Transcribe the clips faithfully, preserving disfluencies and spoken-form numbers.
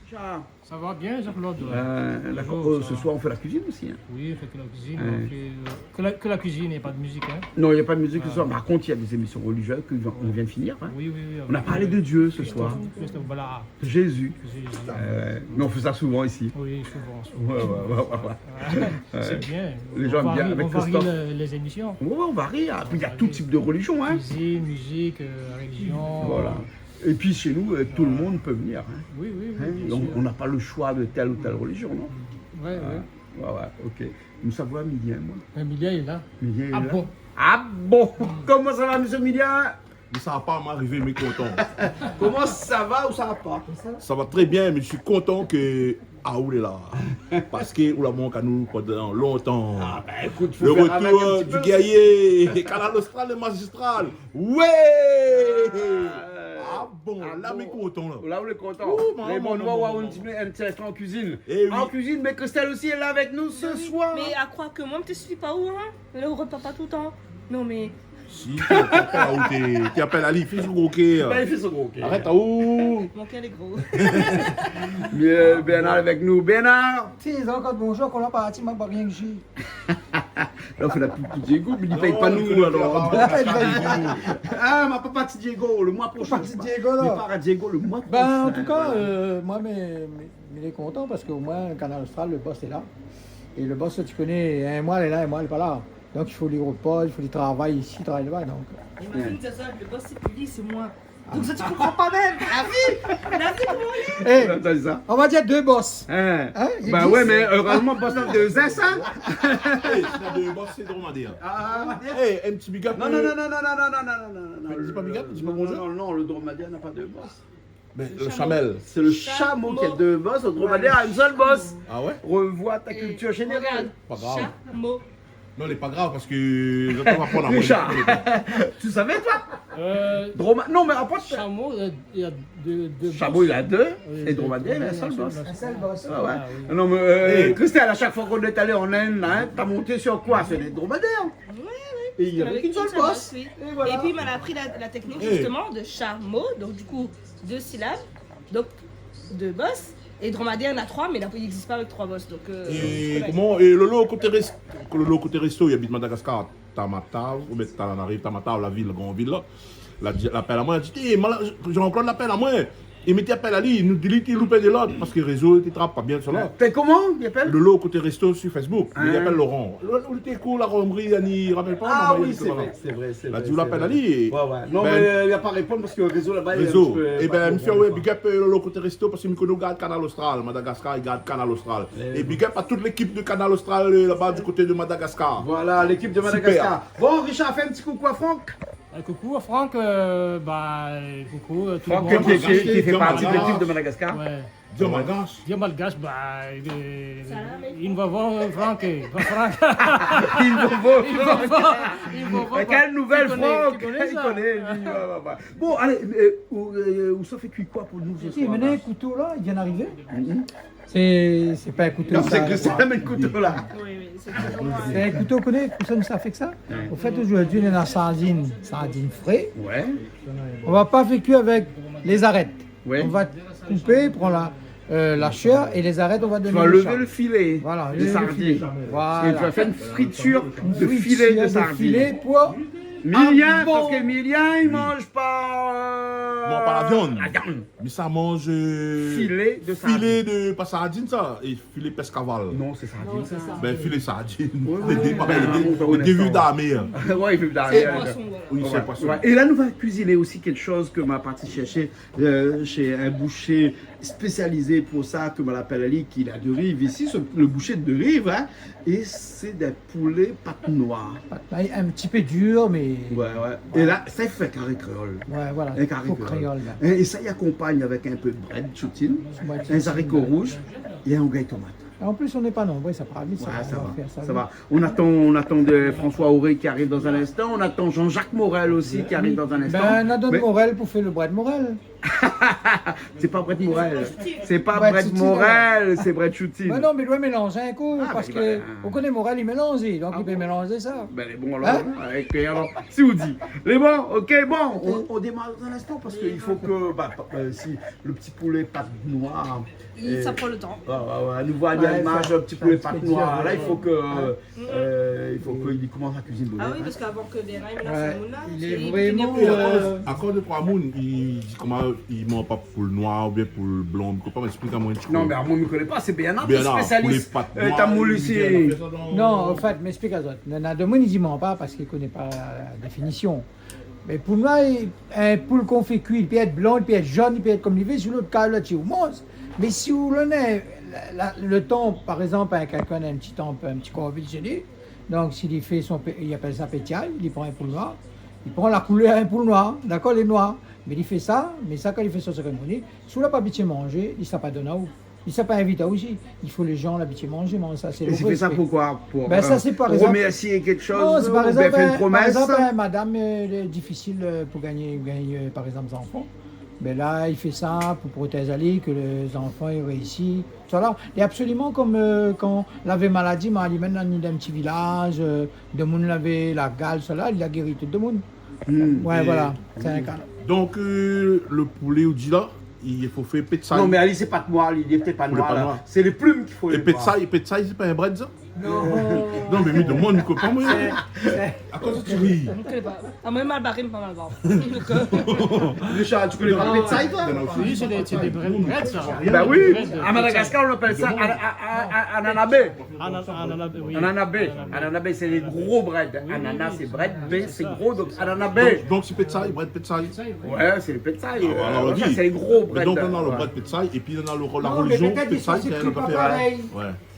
Ça va bien, Jean-Claude ? Euh, d'accord. Bonjour, ça va. Ce soir, on fait la cuisine aussi, hein. Oui, on fait que la cuisine, on fait, euh, que la, que la cuisine, il n'y a pas de musique, hein. Non, il n'y a pas de musique ce soir. Par contre, il y a des émissions religieuses qui vont, on vient de finir, hein. Oui, oui, oui. On a parlé de Dieu ce soir. Christophe, voilà. De Jésus. Jésus. Euh, mais on fait ça souvent ici. Oui, souvent, souvent. Ouais, ouais, ouais, ouais, ouais. C'est bien. Les gens aiment bien avec Christophe. On varie, on varie le, les émissions. Ouais, ouais, on varie. Après, il y a tout type de religion, hein. Cuisine, musique, euh, religion. Voilà. Et puis chez nous, euh, tout le monde peut venir, hein. Oui, oui, oui, bien sûr. On n'a pas le choix de telle ou telle religion, non ? Ouais, ouais. Ouais, ouais, ok. Nous savons Emilien, moi. Emilien est là. Emilien est là. Ah bon ? Ah bon ? Comment ça va, monsieur Emilien ? Mé sa va pa, m'arivé, mé kontan. Comment ça va ou ça va pas ? Ça va très bien, mais je suis content que Aoul est là. Parce que ou la mank anou pandan lontan. Ah, ben, écoute, faut faire avec un petit peu. Le retour du guerrier. Kanal Austral, le magistral. Ouais ! Ah bon, la, mi kontan, la. La, ou lé kontan. Ouh, maman, maman, maman. Bon, nou va avoir un petit, un petit instant en cuisine. Eh oui. En cuisine, mais Christelle aussi est là avec nous ce soir. Mé a krwar ke moin, mi suiv pa ou, hein ? Le repa pa toultan. Non, mé... Si, té, té, té, té apèl ali, fé son gro kèr. Ben, fé son gro kèr. Arèt, aou. Mon kèr lé gro. Bien, Bernard avec nous. Bernard ! Si, zot ankor bonjour, kan la parti, ma pa rien di. La, fé la pub pou Diego, mé li pèy pa nou, alor. Non, li pèy pa. Ah, ma papa ti Diego, le mois prochain. Papa ti Diego, la. Mi par a Diego le mois prochain. Ben, en tout cas, euh, moi, mais, mais, mais il est content parce qu'au moins, Kanal Austral, le boss est là. Et le boss, tu connais, un mois, il est là, un mois, il est pas là. Donc, il faut lui reposer, il faut lui travailler ici, travailler là-bas, donc. Imagine, Zaza, le boss, c'est plus lui, c'est moi. Donc ça, tu comprends pas même. La vie, la vie, comment elle est. Eh, on va dire deux boss. Hein ? Hein, il existe. Bah ouais, mais heureusement, boss, on a deux S, hein. Eh, si na deux boss, c'est dromadaire. Ah. Eh, un petit big up, euh. Non, non, non. Dis pas big up, dis pas bonjour. Non, non, non, le dromadaire n'a pas deux boss. Mais le chamel. C'est le chameau qui a deux boss, le dromadaire a une seule bosse. Ah ouais ? Revois ta culture générale. Pas grave. Chameau. Non, lé pa grav parske zot va aprann amoin. Richard, tu savais, toi ? Euh, droma-, non, mais après, chameau, il y a, il y a deux, deux bosses. Chameau, il a deux, et dromadaire, il a un seul boss. Un seul boss. Ah ouais. Ah oui. Non, mais, euh, Christelle, à chaque fois qu'on est allé en Inde, là, hein, t'as monté sur quoi ? Sur des dromadaires. Oui, oui. Et il y avait qu'une seule bosse. Oui. Et voilà. Et puis, on a appris la, la technique, justement, de chameau, donc du coup, deux syllabes, donc deux bosses. Et dromadaire, il y en a trois, mais il n'existe pas avec trois bosses. Donc, euh, et koman, et Lolo, koté rest-, Lolo, koté resto, li abit Madagascar, Tamatave, oubien Tananarive, Tamatave, la vil, la gran vil la. La di, la apèl amoin, la di, eh, mala-, Jean-Claude la apèl amoin. É mi té apèl ali, nou di li té loup in de lot, parske rézo té trap pa bien sa la. Té koman, li apèl ? Lolo koté resto sur Facebook, mé li apèl Laurent. Lolo, li té kour la Romri, li rapèl pa. Ah oui, sé vré, sé vré, sé vré. La di ou la apèl ali. Ouais, ouais. Non, mé li la pa répond parske rézo laba lé in ti pé pa bon. Ében, mi fé, ouais, big up, euh, Lolo koté resto, parske mi koné ou gard Kanal Austral, Madagascar, li gard Kanal Austral. É big up à toute l'équipe de Kanal Austral, euh, là-bas du côté de Madagascar. Voilà, l'équipe de Madagascar. Super. Bon, Richard, fé in ti koukou à Franck. Euh, coucou à Franck, euh, bah, euh, coucou, euh, tout le monde. Franck, qui, qui, qui fait partie de l'équipe de Madagascar. Ouais. Di an malgash. Di an malgash, bah, euh, il va voir, euh, Franck, euh, Franck. Il va voir Franck. Quelle nouvelle, Franck ? Tu connais, tu connais ça. Bon, allez, euh, ou, euh, ou sa fé kui koi pou nou ce soir, là ? Mé le kouto la, li vien arivé. Sé, sé pa in kouto, sa. Non, sé ke sa, mé le kouto la. Oui, oui, c'est toujours moi. Sé in kouto, ou koné, pou sa nou sa fé ke sa. Ouais. An fèt, zordi, nou na sardine, sardine fré. Ouais. On va pas faire cuire avec les arêtes. Ouais. On va couper, prendre la, euh, la chair et les arêtes, on va donner au chat. Tu vas lever le filet des sardines. Voilà, lever le filet. Voilà. Et tu vas faire une friture de filet de sardines. Une friture de filet pour Emilien, parce qu'Emilien, il mange pas, euh, la viande. Mé sa manz, euh, filé de, pa sardine sa, é filé pèskaval. Non, sé sardine sa. Non, sé sardine. Bin, filé sardine. Ouais, ouais, ouais. Lé dé, pa, lé dé, lé dé viv dan la mèr. Ouais, i viv dan la mèr. Sé poison, voilà. Oui, sé poison. Ouais. É la, nou va kuiziné osi kékshoz ke ma parti shèrshé, euh, shé in boushé spésializé pou sa, ke ma la apèl ali, ki la de Rive isi, se, le boucher de Rive, hein. É sé dé poulé pat noir. Pat noir, in ti pé dir, mé... Ouais, ouais. É la, sa i fé karé kréol. Ouais, voilà, karé kréol, la. É, é sa i akonpagn avèk in pé de brèd, shoutine, in zariko rouz é in rougay tomat. En plus, on n'est pas nombreux, ça part vite, ça. Ouais, ça va, ça va. On attend, on attend de François Auré qui arrive dans un instant. On attend Jean-Jacques Morel aussi qui arrive dans un instant. Ben, on a d'autres Morel pour faire le brèd Morel. Sé pa Brèd Morèl. Sé pa Brèd Morèl, sé Brèd Shoutine. Mé non, mé i doi mélanzé in kou, parske ou koné Morèl, li mélanz, donk li pé mélanzé sa. Bin, lé bon alor, avèk, alor, si ou di. Lé bon, OK, bon, on, on démarre dans un instant parce que il faut que, bah, pa-, euh, si le petit poulet pâte noire, euh, ça prend le temps. Ouais, ouais, ouais, nou voi a l'image, le petit poulet pâte noire. Là, il faut que, euh, il faut qu'il commence à cuisiner. Ah oui, parce qu'avant que Bernard i mélanz sa moun la, il est vraiment, euh, akoz dé troi moun i di koman i manz pa poul noir oubien poul blan, mi koné pa, mé esplik amoin in ti kou. Non, mé amoin mi koné pa, sé Bernard ki lé spésialis, euh, tamoul isi. Non, an fèt, mi esplik azot. Néna demoun i di manz pa parske i koné pa la définision. Mé pou moin, in poul k'on fé kui, li pé èt blan, li pé èt zone, li pé èt kom li vé, si lot kaz la, ti ou manz. Mé si ou néna la, la, le tan, par égzanp, in, kèlkin néna in ti tanp, in ti korvi shé li, donk si li fé son pé-, i apèl sa pétiay, li pran in poul noir, li pran la koulèr in poul noir, dakor, lé noir. Mé li fé sa, mé sa, kan li fé sa, sé kom ou di, si ou la pa abitié manzé, li sa pa donn aou. Li sa pa invit aou isi. I fo lé zan la abitié manzé, manz sa, sé lo respé. É li fé sa poukoi ? Pou, euh, remèrsié kèk shoz, oubien fé in promès ? Non, sé par égzanp, par égzanp, in madam, euh, lé difisil, euh, pou gingn, gingn, euh, par égzanp, zanfan. Bin la, li fé sa pou protèz ali, ke lé zanfan i réisi. Sa la, lé absoliman kom, euh, kan lavé maladi, mé li mèm la ni dan in ti vilaz, euh, demoun lavé la gal, sa la, li la géri tout demoun. Hmm. Ouais, voilà, sé in ka. Donk, euh, le poulé, ou di la, i fo fé pétsay. Non, mé ali, sé pa noir, li lé pétèt pa noir la. Sé lé plim ki fo noir. É pétsay, pétsay, sé pa in brèd sa ? Non. Non, mé mi domann, mi konpran pa, moin. Akoz ou ri ? Mi koné pa. Ah, moin, malbar, mi pa malbar. Richard, tu connais pas pétsay, toi ? Non, non, oui, c'est des, c'est des brèdes, brèdes, ça. Bah oui, à Madagascar, on appelle ça ana-, a-, a-, a-, ananabé. Ana-, ananabé, oui. Ananabé. Ananabé. Ananabé, c'est les gros brèdes. Oui, oui, oui, c'est ça. Ananas, c'est brède, bé, c'est gros, donc ananabé. Donc, donc c'est pétsay, brèd pétsay. Ouais, c'est le pétsay. Ah, voilà, euh, on dit. Enfin, c'est les gros brèdes. Mais donc, on a le brèd pétsay, et puis on a le, la religion pétsay, c'est un autre affaire.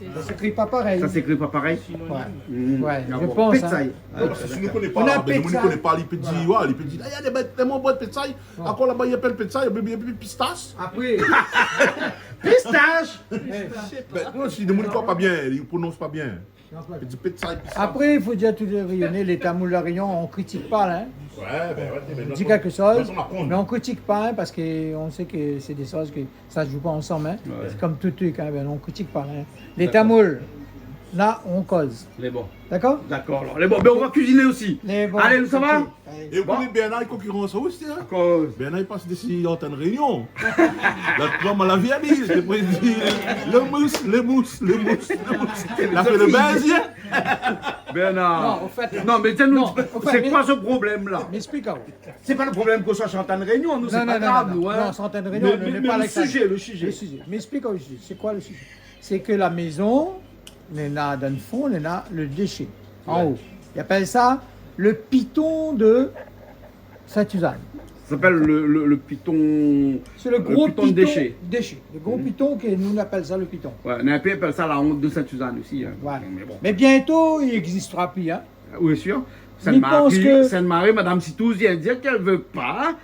Non, mé pétèt i ékri pa parèy. Ouais. Sa i ékri pa parèy ? Ouais. Hmm, ouais, dakor. Je pense, hein. Pétsay. Non, parske si nou koné pa, nou koné pa, li pé di, ouais, li pé di, ah, néna dé brèd, tèlman brèd pétsay. Ankor laba, i apèl pétsay, i apèl, i apèl pistash. Apré. Pistash. Bin, non, si demoun i koné pa bien, i prononse pa bien. I di pétsay, pistash. Apré, i fo dir tout lé Rényoné, lé tamoul La Rényon, on kritik pa, hein. Ouais, bin ouais, bin, on dit quelque chose, mais on critique pas, hein, parce que on sait que c'est des choses que ça se joue pas ensemble, hein. Ouais. C'est comme tout truc, hein, ben, on critique pas, hein. Lé tamoul, la, on koz. Lé bon. D'accord ? D'accord, alors. Lé bon, bin, on va cuisiner aussi. Lé bon. Allez, nou sava ? OK. É ou koné Bernard i konkirans aou osi, hein ? Akoz ? Bernard i pas dési Antenne Réunion. La, koman la vi ali, sé pou dir, le mous, le mous, le mous, le mous. La fé le buzz, hein ? Bernard. Non, au fait, non, mais dis-nous, non, au fait, c'est quoi ce problème-là ? M'explique, hein. C'est pas le problème qu'on soit sur Antenne Réunion, nous, c'est pas grave, nous, hein. Non, non, non, non, c'est Antenne Réunion, mais, mais, mais pas le sujet, le sujet. Le sujet. M'explique au sujet. C'est quoi le sujet ? C'est que la maison, néna dan le fon, néna le déchet. En haut. Ils appellent ça le piton de Sainte-Suzanne. Ça s'appelle le, le, le piton, le piton de déchets. C'est le gros piton de déchets. Le gros piton que nous, on appelle ça le piton. Ouais, néna pi i apèl sa la honte de Sainte-Suzanne aussi, hein. Ouais. Mais bon. Mais bientôt, il n'existera plus, hein. Oui, sûr. Sainte-Marie, Madame Sitouz vient de dire qu'elle veut pas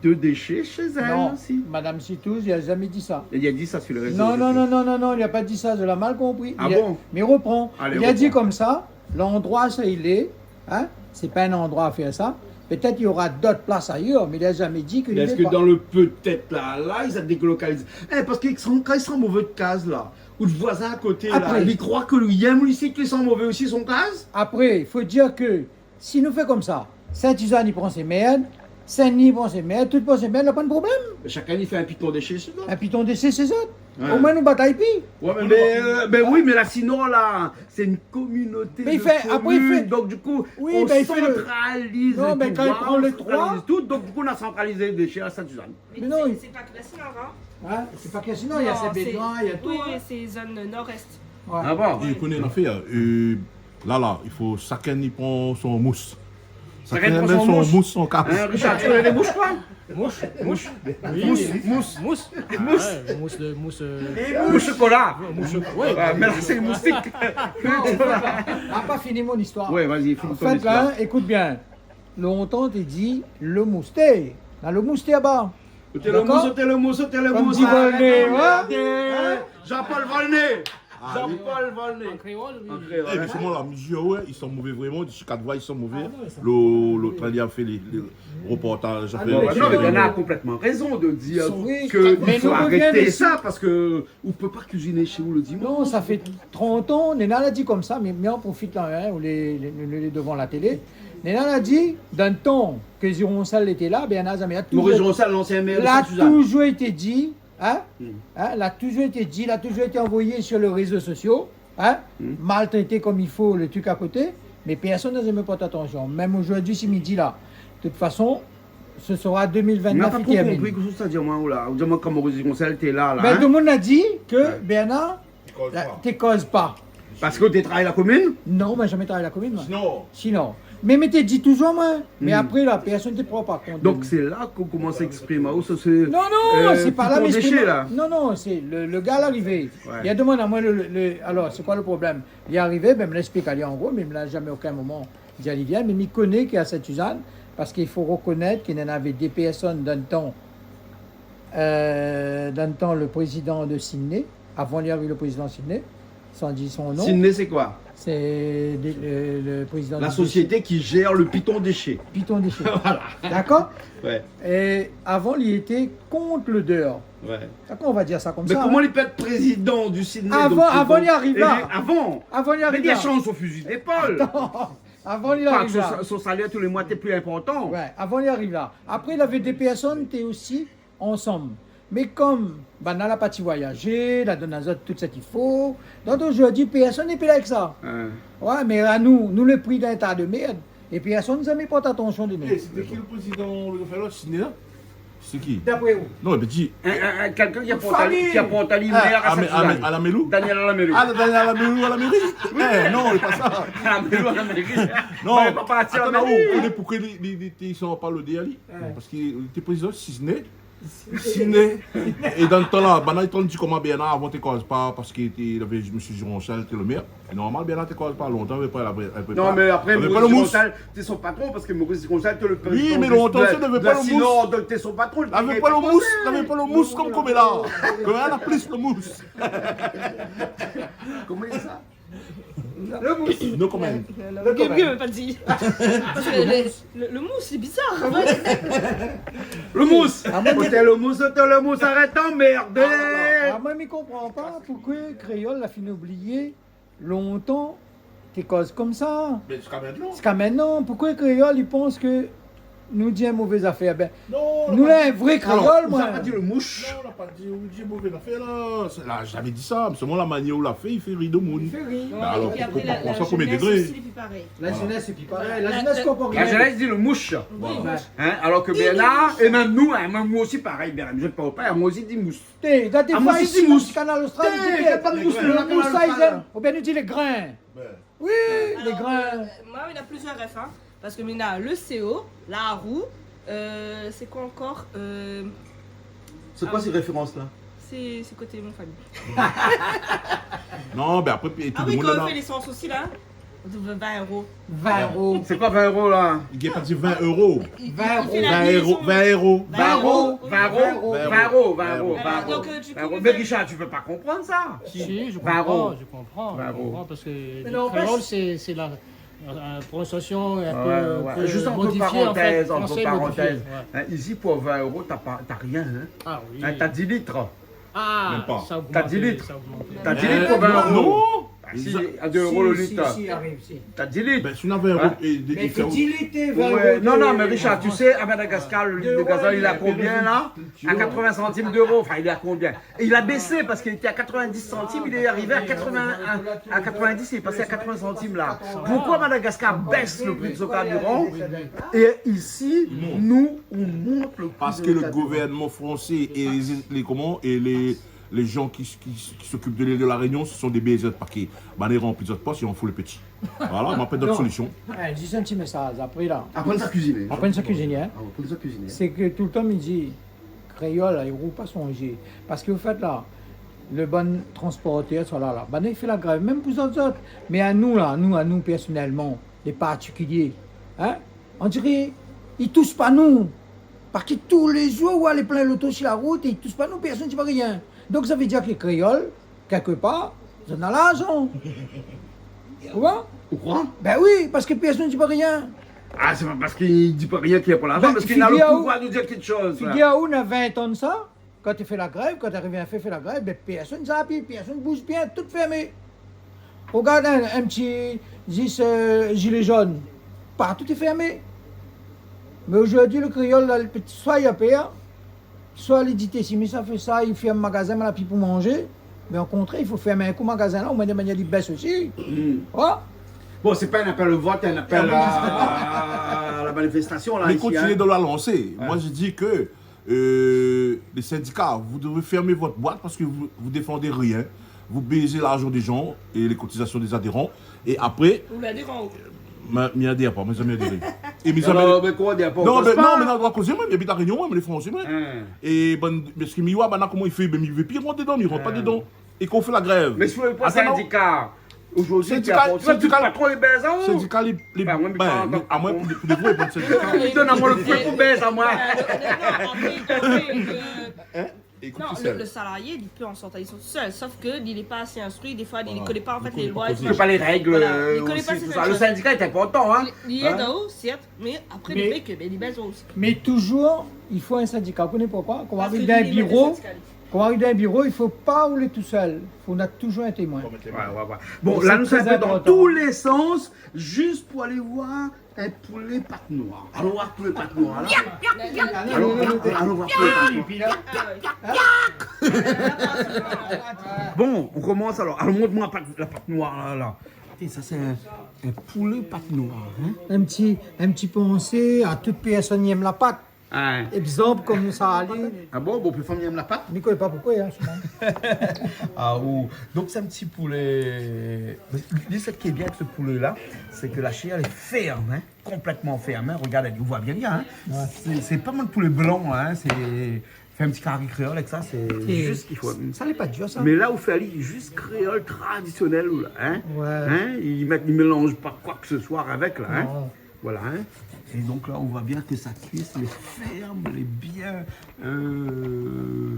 de déchets chez elle aussi. Non, Madame Sitouz, il a jamais dit ça. Il a dit ça sur les réseaux sociaux. Non, non, non, non, non, il a pas dit ça, je l'ai mal compris. Ah bon ? Mais reprends. Allez, reprends. Il a dit comme ça, l'endroit, ça, il est, hein, c'est pas un endroit à faire ça. Peut-être il y aura d'autres places ailleurs, mais il a jamais dit que... Est-ce que dans le peut-être là, là, ils ont délocalisé ? Eh, parce que quand ils sont mauvais de case, là, ou le voisin à côté, là, il croit que le yem, lui, c'est que sont mauvais aussi, son case ? Après, il faut dire que si nou fé konmsa, Sainte-Suzanne i pran sé mèrd, Saint-Denis i pran sé mèrd, tout i pran sé mèrd, na pa de problèm. Chacun i fé in piton déchet chez eux. In piton déchet chez eux. Ouais. Omoin nou batay pi. Ouais, mais, mais, euh, ben oui, mais là, sinon, là, c'est une communauté de communes, donc du coup, on centralise les pouvoirs, on centralise tout, donc du coup, on a centralisé les déchets à Sainte-Suzanne. Mais non, c'est pas que la Sinoire, hein. Hein ? C'est pas que la Sinoire, il y a Saint-Benoît, il y a tout, hein. Non, c'est, oui, c'est zone nord-est. Ouais. Ah bon ? Ou koné in afèr, euh, la, la, i fo shakinn i pran son mous. Shakinn i pran son mous, son kaz. Hein, Richard, tu connais les mouches, toi ? Mouche, mouche. Oui. Mousse, mousse. Mousse. Ah ouais, mousse de, mousse, euh, mousse chocolat. Ouais, mousse chocolat, ouais. Ouais, mais là, c'est les moustiques. Non, on a pas fini mon histoire. Ouais, vas-y, finis ton histoire. En fait, là, écoute bien. Lontan té di le mousté. Na le mousté laba. D'accord ? Oté le mous, oté le mous, oté le mous. Comme dit Volnay, hein ? Hein ? Jean-Paul Volnay. Ah, oui. Jean-Paul Volnay. An kréol, oui. An kréol, hein. Eh, mé sé moin la, mé mi di aou, i san mové vréman, disi kat voi, i san mové. Ah, non, mé sa, lo, lo trin li la fé lé, lé reportaj, la fé lé... Ah, non, mé Bernard a konplètman rézon de dir ke i fo arété sa, parske ou pé pa kuiziné shé ou le dimansh. Non, sa fé trant an, néna la di konmsa, mé, mé an profit la, hein, ou lé, lé, lé, lé dovan la télé. Néna la di, dan le tan ke Gironcel lété la, Bernard Zamé la toujour, Maurice Gironcel, l'ancien maire de Sainte-Suzanne, la toujour été di, hein, la toujour été di, la toujour été anvoyé sur les réseaux sociaux, hein, maltrété konm i fo, le trik a koté, mé pèrsone la zamé port atansion. Mèm ojourdui, si mi di la, de tout fason, sé sra dé mil vintnèf i tèrmine. Mé la pa tro konpri kosa ou sa di amoin la. Ou di amoin koman Maurice Gironcel té la, la, hein. Ben, tout le moun la di ke Bernard té koz pa. Parske ou té travay la komine ? Non, moin la zamé travay la komine, moin. Sinon ? Sinon. Mé, mé té di toujour, moin. Mé apré la, pèrsone té pran pa kont. Donk sé la ke ou komans éksprim aou, sa sé... Non, non, euh, sé pa la, mé éksprim la. Non, non, sé le, le gars la arivé. Ouais. Li la domann amoin le, le, le, alor, sé koi le problèm ? Li la arivé, ben, mi la éksplik ali an gro, mé mi la zamé okin moman di ali vien, mé mi koné ke a Sainte-Suzanne, parske i fo rekonèt ke néna dé pèrsone dan le tan, euh, dan le tan le prézidan de Sydney, avan li ariv le prézidan Sydney, san dir son non. Sydney, sé koi ? Sé le, le, le prézidan de la sosiété ki jèr le Piton Déchets. Piton Déchets. Voilà. Dakor ? Ouais. É avan, li lété kont l'odèr. Ouais. Dakor, on va dir sa konmsa, hein. Mé koman li pé èt prézidan du Sydney, donk, avan, avan li ariv la. Avan. Mé li la shanj son fizi dépol. Atann. Avan li ariv la. Parske son, son salèr tou lé moi té pli inportan. Ouais, avan li ariv la. Apré, li lavé dé pèrsone té osi ansanm. Mé konm banna la parti voyajé, la donn azot tout sak i fo. Donk ojourdui, pèrsone lé pi la èk sa. Hein. Ouais, mé anou, nou lé pri dan in ta de mèrd. É pèrsone la zamé port atansion de nou. Eh, sété ki le prézidan, le, le Sydney la ? Sé ki ? D'apré ou ? Non, mé di... In, in, in, kèlkin ki la port ali, ki la port ali mèr a Sainte-Suzanne. Ah, mé, ah, mé, Alain Melou ? Daniel Alain Melou. Ah, Daniel Alain Melou à la mairie ? Oui. Eh, non, sé pa sa. Alain Melou à la mairie. Non, atann, ou koné poukosa li, li, li, li, i san pa l'odèr ali ? Ouais. Parske li té prézidan Sydney. Sydney. É dan le tan la, banna la di koman Bernard avan té koz pa, parske té, li lavé mésyé Gironcel té le mèr. Normal, Bernard té koz pa lontan, lavé pa, lavé pa, lavé pa le mous. Non, mé apré, Maurice Gironcel té son patron, parske Maurice Gironcel té le prézidan de la Synode, té son patron, lavé pa le mous, lavé pa le mous konm, konm la. Konm la, la plis le mous. Koman i di sa ? Le mous. No comment. Le comment. Mié, mié pa di. Parske le, le, le mous, sé bizar. Le mous. Ah, moin, té le mous, té le mous, arèt anmèrdé. Ah, moin, mi konpran pa poukosa kréol la fine oublié lontan té koz konmsa. Mé ziska mintnan. Ziska mintnan, poukosa kréol i pans ke nou di in mové zafèr ? Ben, non, nou la pa di, in vré kréol, alor, moin. Ou la pa di le moush. Non, ou la pa di, ou di mové zafèr la. Sé, la zamé di sa. Mé solman la manièr ou la fé, i fé ri demoun. I fé ri. Ben alor, épi apré, la, la zénès osi, lé pi parèy. Voilà. La zénès, lé pi parèy. La zénès i konpran rien. La zénès i di le moush. Oui, voilà. Hein, alor ke Bernard, é mèm nou, hein, mèm moin osi parèy, Bernard, mi zèt pa ou pa, moin osi di moush. Té, dan dé foi isi, Kanal Austral, té, i di pa de mous, le mous, sa, i zèm. Oubien nou di le grin. Ouais. Oui, le grin. Alors, euh, moi, il a plusieurs rêves, hein. Parce que maintenant, le C O, la roue, euh, c'est quoi encore ? Euh, c'est quoi ces références-là ? C'est, c'est côté mon famille. Non, ben après, tout le monde là. Ah oui, quand on fait l'essence aussi, là, on trouve vingt euros. Vingt euros. C'est quoi vingt euros, là ? Il dit pas dire vingt euros. Vingt euros. Vingt euros. Vingt euros. Vingt euros. Vingt euros. Vingt euros. Voilà, donc, euh, du coup, mais Richard, tu peux pas comprendre ça. Si, je comprends, je comprends, je comprends, parce que le créole, c'est, c'est la, euh, prononciation un peu, un peu modifiée, en fait, français modifié, ouais. Entre parenthèses, entre parenthèses, hein, ici, pour vingt euros, t'as pas, t'as rien, hein. Ah oui. Hein, t'as dix litres. Ah, ça a augmenté, ça a augmenté. Même pas. T'as dix litres. T'as dix litres pour vingt euros. Euh, non. Ah, si, à deux euros le litre. Si, si, si, arrive, si. T'as dix litres. Ben, si on avait un... Hein ? Mais dix litres, vingt euros. Ouais, non, non, mais Richard, tu sais, à Madagascar, le litre de gazole, il est à combien, là ? À quatre-vingts centimes d'euros. Enfin, il est à combien ? Et il a baissé parce qu'il était à quatre-vingt-dix centimes, il est arrivé à quatre-vingts, à, à quatre-vingt-dix, il est passé à quatre-vingts centimes, là. Pourquoi Madagascar baisse le prix de son carburant et ici, nous, on monte le prix de notre carburant ? Parce que le gouvernement français et les, les, comment, et les, les gens qui, qui, qui s'occupent de l'île de la Réunion, ce sont des baiseurs de paquets. Ben, i ranpli zot pos, i anfou le peti. Voilà, ma pé d'ot solision. Non. Eh, zis in ti mésaz, apré la. Aprann sa kuiziné. Aprann sa kuiziné, hein. Ah, aprann sa kuiziné. Sé ke toultan mi di, kréol la, i rou pa sonjé. Parske, an fèt, la, le bann transportèr, sa la, la, banna i fé la grèv, mèm pou zot, zot. Mé anou, la, anou, anou, pèrsonèlman, lé partikilié, hein, on diré, i tous pa nou. Parske tou lé zour, ou alé plin loto si la rout, é i tous pa nou, pèrsone i di pa rien. Donk, sa vé dir ke kréol, kèlkepar, Zot na larzan. Ou kroi ? Ou kroi ? Bin oui, parske pèrsone i di pa rien. Ah, sé pa parske i di pa rien ki lé pa larzan, parske li na le pouvoir de dir kékshoz. Figir aou, na vin tan de sa, kan té fé la grèv, kan té arivé fé, fé la grèv, bin pèrsone i sava pi, pèrsone i bouz pi, tout fèrmé. Rogard in, in ti, zis, euh, zilé zone. Partou lé fèrmé. Mé zordi, le kréol la, le pti, soi li la pèr, soi li di, té, si mi sa fé sa, li fèrm magazin, ma la pi pou manzé. Mé o kontrèr, i fo fèrm in kou magazin la, omoin de manièr li bès osi. Hmm. Bon, sé pa in apèl o vot, in apèl a, a la manifestasion la, isi, hein. Mé kontinié dan la lansé. Ouais. Moi, je dis que Euh, les syndicats, vous devez fermer votre boîte parce que vous, vous défendez rien. Vous baisez l'argent des gens et les cotisations des adhérents. Et après, ou l'adéran, ou ? Ma, mi adèr pa, moin, mi adèr pa. É mi... Non, mé koman adér pa, non, mé non, mé non, mi koz, moin, mi abit La Rényon, moin, mi lé fransé, moin. Hein. É bann, parske mi oi, banna, koman i fé, mé mi vé pi rant dedan, mi rant pa dedan. É kan ou fé la grèv. Mé si ou lé pa sindika, zordi, sindika, sindika, patron i bèz aou. Sindika, lé, lé, bin, amoin, pou, pou de vré, bann sindika. I donn amoin le fé pou bèz amoin. Hein ? Ékout, non, le, le salarié, li pé an sort ali tousèl, sof ke li lé pa asé instrui, défoi, li koné pa, an fèt, lé loi, li koné pa lé règ, euh, osi, tousa. Li koné pa sé shoz. Le sindika lé inportan, hein. Li, li èd aou, sèrt, mé apré, li fé ke, bin, li bèz aou osi. Mé touzour, i fo in sindika. Ou koné poukoi ? Kan ou ariv dan in biro, kan ou ariv dan in biro, i fo pa ou lé tousèl. Fo ou na touzour in témoin. Ouais, ouais, ouais. Bon, la, nou lé in pé dan tou lé sans, zis pou alé voir in poulé pat noir. Alon voir poulé pat noir, la. Alon, alon, alon voir poulé pat noir. Bon, nou komans alor. Alon, mont amoin la pat, la pat noir, la, la. Té, sa, sé in, in poulé pat noir, hein. In ti, in ti pansé a tout pèrsone i èm la pat. Ah. Égzanp, konm sa, alé. Ah bon, bon, pli fanm i èm la pat ? Mi koné pa poukoi, hein, souvan. Ah, ou. Donk, sé in ti poulé. Mé, mé sak lé bien avèk se poulé-la, sé ke la shèr lé fèrm, hein, konplètman fèrm, hein. Rogard, ou voi bien, bien, hein. Ouais. Sé, sé pa bann poulé blan, hein, sé, fé in ti kari kréol avèk sa, sé zis sak i fo. Sa lé pa dir, sa. Mé la, ou fé ali zis kréol tradisionèl, ou la, hein. Ouais. Hein, i mèt, i mélanz pa koi ke se soi avèk, la, hein. Non. Voilà, hein. É donk la, ou voi bien ke sa kuis, lé fèrm, lé bien, euh,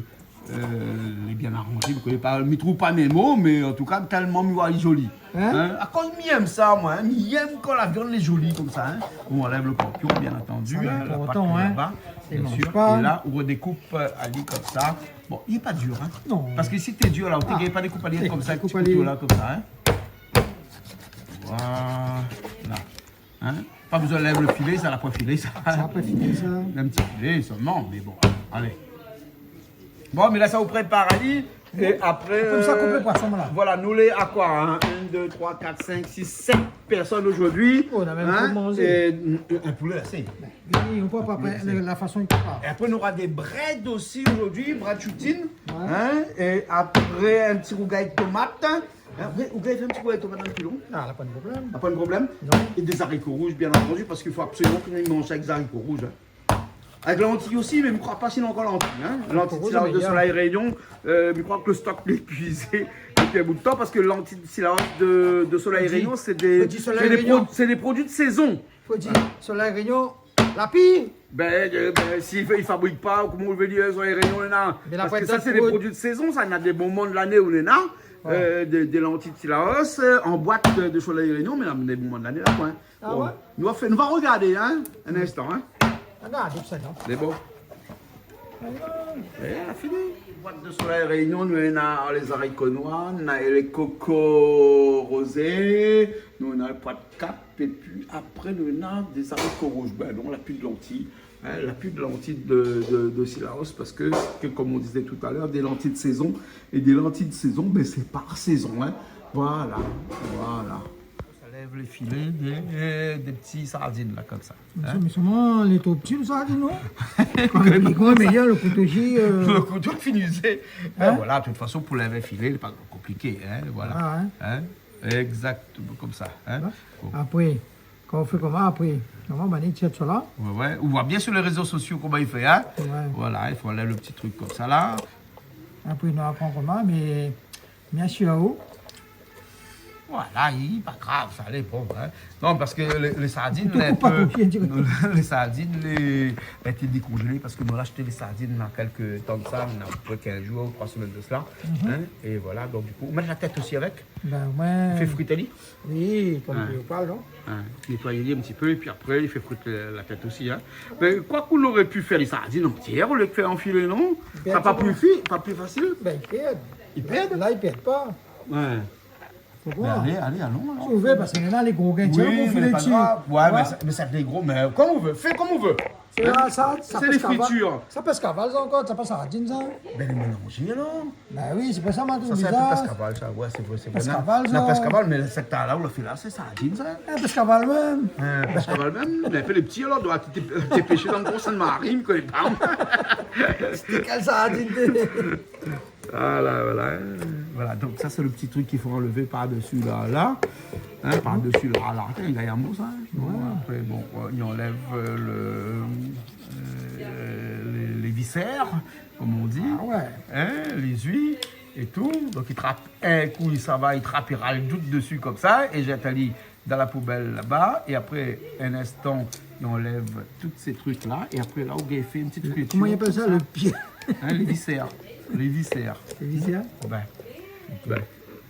euh, lé bien aranzé. Mi koné pa, mi trouv pa mé mo, mé an tou ka, tèlman mi voi ali zoli. Hein ? Hein ? Akoz mi èm sa, moin, hein. Mi èm kan la viann lé zoli konmsa, hein. Bon, ou anlèv le korpion, bien antandu, hein, la pat laba, bien sir. Sa lé inportan, hein. Sé manzé pa. É la, ou redékoup, euh, ali konmsa. Bon, li lé pa dir, hein. Non. Parske si té dir, la, ou té gingn pa dékoup ali konmsa, ti kouto la, konmsa, hein. Voilà. Hein ? Pa bezoin lèv le filé, sa, la poin filé, sa. Sa la poin filé, sa. In ti filé solman, mé bon, alé. Bon, mé la, sa, ou prépar ali, é apré, konmsa, koup le poison, voilà. Voilà, nou lé a koi, hein ? In, dé, troi, kat, sink, sis, sèt pèrsone zordi. Oh, nou na mèm pa manzé. É, euh, in poulé asé. Oui, ou pé pa, la fason i pé pa. É apré, nou nora dé brèd osi zordi, brèd shoutine. Ouais. Hein ? É apré, in ti rougay tomat. Hein, ou, ou gingn fé in ti rougay tomat dan le pilon ? Ah, la, pa de problèm. La, pa de problèm ? Non. É dé zariko rouz, bien antandu, parske i fo absoliman ke nou manz avèk zariko rouz, hein. Avèk lanti osi, mé mi kroi pa si néna ankor lanti, hein. Lanti de Silao, de Soleil Réunion, euh, mi kroi ke le stok lé épuizé dopi in bout de tan, parske lanti de Silao, de, de Soleil Réunion, sé dé, sé dé pro-, sé dé produi de sézon. Fo dir, Soleil Réunion, la pi. Bin, euh, bin, si i fabrik pa, koman ou vé dir, Soleil Réunion, néna ? Parske sa, sé dé produi de sézon, sa, néna dé moman de lané ou néna, euh, dé, dé lanti de Cilaos, euh, an boit, euh, de Soleil Réunion, mé néna dé moman de lané la, koi. Ah ouais ? Nou va fé, nou va rogardé, hein, in instan, hein. Ah non, donk sa, non. Mé bon. É la fini. Boit de Soleil Réunion, nou néna lé zariko noir, néna lé koko rozé, nou néna le poi de kap, épi apré nou néna dé zariko rouz. Bin non, la pi de lanti, hein, la pi de lanti de, de, de Cilaos, parske, ke, konm ou té di talèr, dé lanti de sézon, é dé lanti de sézon, bin sé par sézon, hein. Voilà, voilà. Sa lèv le filé dé, dé ti sardine la, konmsa. Hein ? Mé solman, lé tro pti, sa, di non ? Kan mèm, le kouto, euh, le kouto fini izé. Hein ? Bin voilà, de tout fason, pou lèv in filé, lé pa konpliké, hein, voilà. Ah, hein ? Hein ? Égzaktoman konmsa, hein ? Bon. Apré, kan ou fé koman apré ? Koman, bin, i tir sa la ? Ouais, ouais. Ou voi bien sir lé rézo sosio koman i fé, hein ? Ouais. Voilà, i fo anlèv le ti truk konmsa la. Apré, nou aprann koman, mé Mèrsi aou. Voilà, i, pa grav, sa, lé bon, in. Non, parske lé, lé sardine, lé, lé sardine, lé, la été dékonzélé parske nou la ashté lé sardine na kèk tan de sa, na apépré kinz zour, troi semèn de sela, in. É voilà, donk, di kou, ou mèt la tèt osi avèk. Bin, ou fé frit ali. Oui, konm ou parl, non ? In, nétoy ali in ti pé, épi apré, i fé frit la, la tèt osi, in. Mé koi k'ou noré pu fé lé sardine antièr olié de fé an filé, non ? Sa pa pli fi-, pa pli fasil ? Bin, i pèrd. I pèrd ? La, i pèrd pa. Ouais. Mé alé, alé, alon, alor. Si ou vé, parske néna lé gro gingtièr pou filé dsi. Ouais, mé sa, mé sa lé gro, mé konm ou vé, fé konm ou vé. Sé la, sa, sa pèsh kaval. Sa pèsh kaval, sa ankor, sa pa sardine, sa. Bin, lé mélanzé, alor. Bin oui, sé pou sa, ma trouv bizar. Sa, sé pèsh kaval, sa. Ouais, sé vré, sé vré. Pèsh kaval, sa. Non, pèsh kaval, mé sa k'ta la, ou la fé la, sé sardine, sa. É, pèsh kaval mèm. In, pèsh kaval mèm. Mé fé lé pti, alor, doi té, té pèshé dan gro Sainte-Marie, mi koné pa. Sété kèl sardine, té ? Voilà, voilà. Voilà, donk sa, sé le pti trik k'i fo anlèv par dsi la, la. In, par dsi la, la. Té, i gingn in mo, sa, in. Bon, apré, bon, euh, i anlèv, euh, le, euh, lé, lé visèr, konm i di. Ah ouais. In, lé zui é tou. Donk, i trap in kou, i sava, i trap, i ral tout dsi konmsa, é i zèt ali dan la poubèl laba, é apré, in instan, i anlèv tout sé trik la, é apré la, ou gingn fé in ti fritir. Koman i apèl sa, le pié ? In, lé visèr. Lé visèr. Lé visèr ? Ouais. Ouais.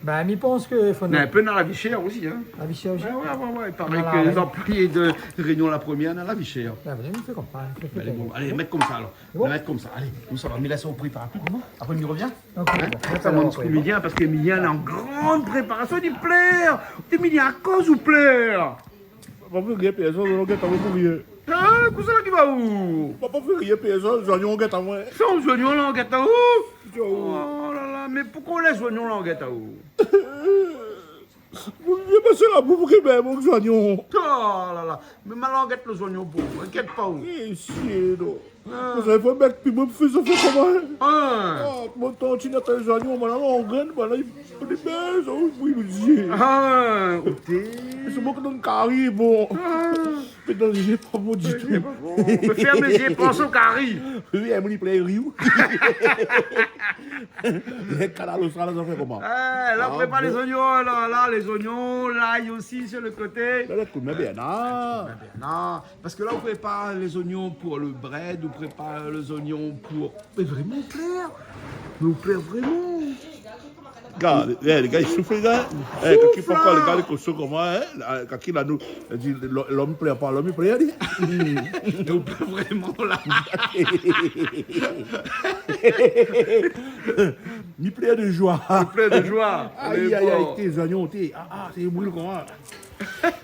Bin, mi pans ke fo... Mé in pé dan la vi shèr osi, in. La vi shèr osi ? Ouais, ouais, ouais, ouais. I paré ke lé anplwayé de Réunion la Première, dan la vi shèr. Ah, bin, mi fé konm sa, mi fé konm sa. Alé, bon, alé, mèt konmsa, alor. Bon. Mèt konmsa, alé. Nou sava, mi lès aou prépar tout. Apré, mi rovien. Ok, bon. In ? Sa, mon komédien, parske Émilien lé an gran préparasion, li plèr. Émilien, akoz ou plèr ? Pa pou rien, pèrsone, zot i gingn amoin pou rien. Ah, kosa la ki va ou ? Pa, pa pou rien, pèrsone, zoignon i gingn amoin. Sa, zoignon la i gingn aou ? Oh la la, mé poukosa lé zoignon la i gingn aou ? Mon Dié, mé sé la pou ki mèm, mon zoignon. Oh la la. Mé ma la gèt lo zoignon pou ou, inkièt pa ou. Eh, sié, non. Ah. Kosa i fo mèt piman pou fé sa, fé koman, in ? Ah. Ah, mon tantine i apèl zoignon, ma la, an grin, ma la, i fo dé bèz, oh, oui, mon Dié. Ah, oté. Sé bon ke dan kari, bon. Ah. Mé dan lé zié, pa bon ditou. Mé fèrm lé zié, pans o kari. Oui, èl i plèr, oui. Lé Kanal Austral, sa fé koman ? Ah, la, prépar lé zoignon, la, la, lé zoignon, lay osi sur le koté. La, la, kout mé Bernard. Bernard. Parske la, ou prépar lé zoignon pou le brèd, ou prépar lé zoignon pou... Mé vréman, ou plèr. Mé ou plèr vréman. Gard, eh, lé gars, i souf, lé gars. Eh, kan i pran lé gars, lé koson koman, in ? La, kan ki la, nou, di, lo-, lom i plèr pa, lom i plèr, li. Ou plèr vréman, la. Mi plèr de joi. Ou plèr de joi. Ay, ay, ay, té, zoignon, té. Ah, ah, sé bril koman.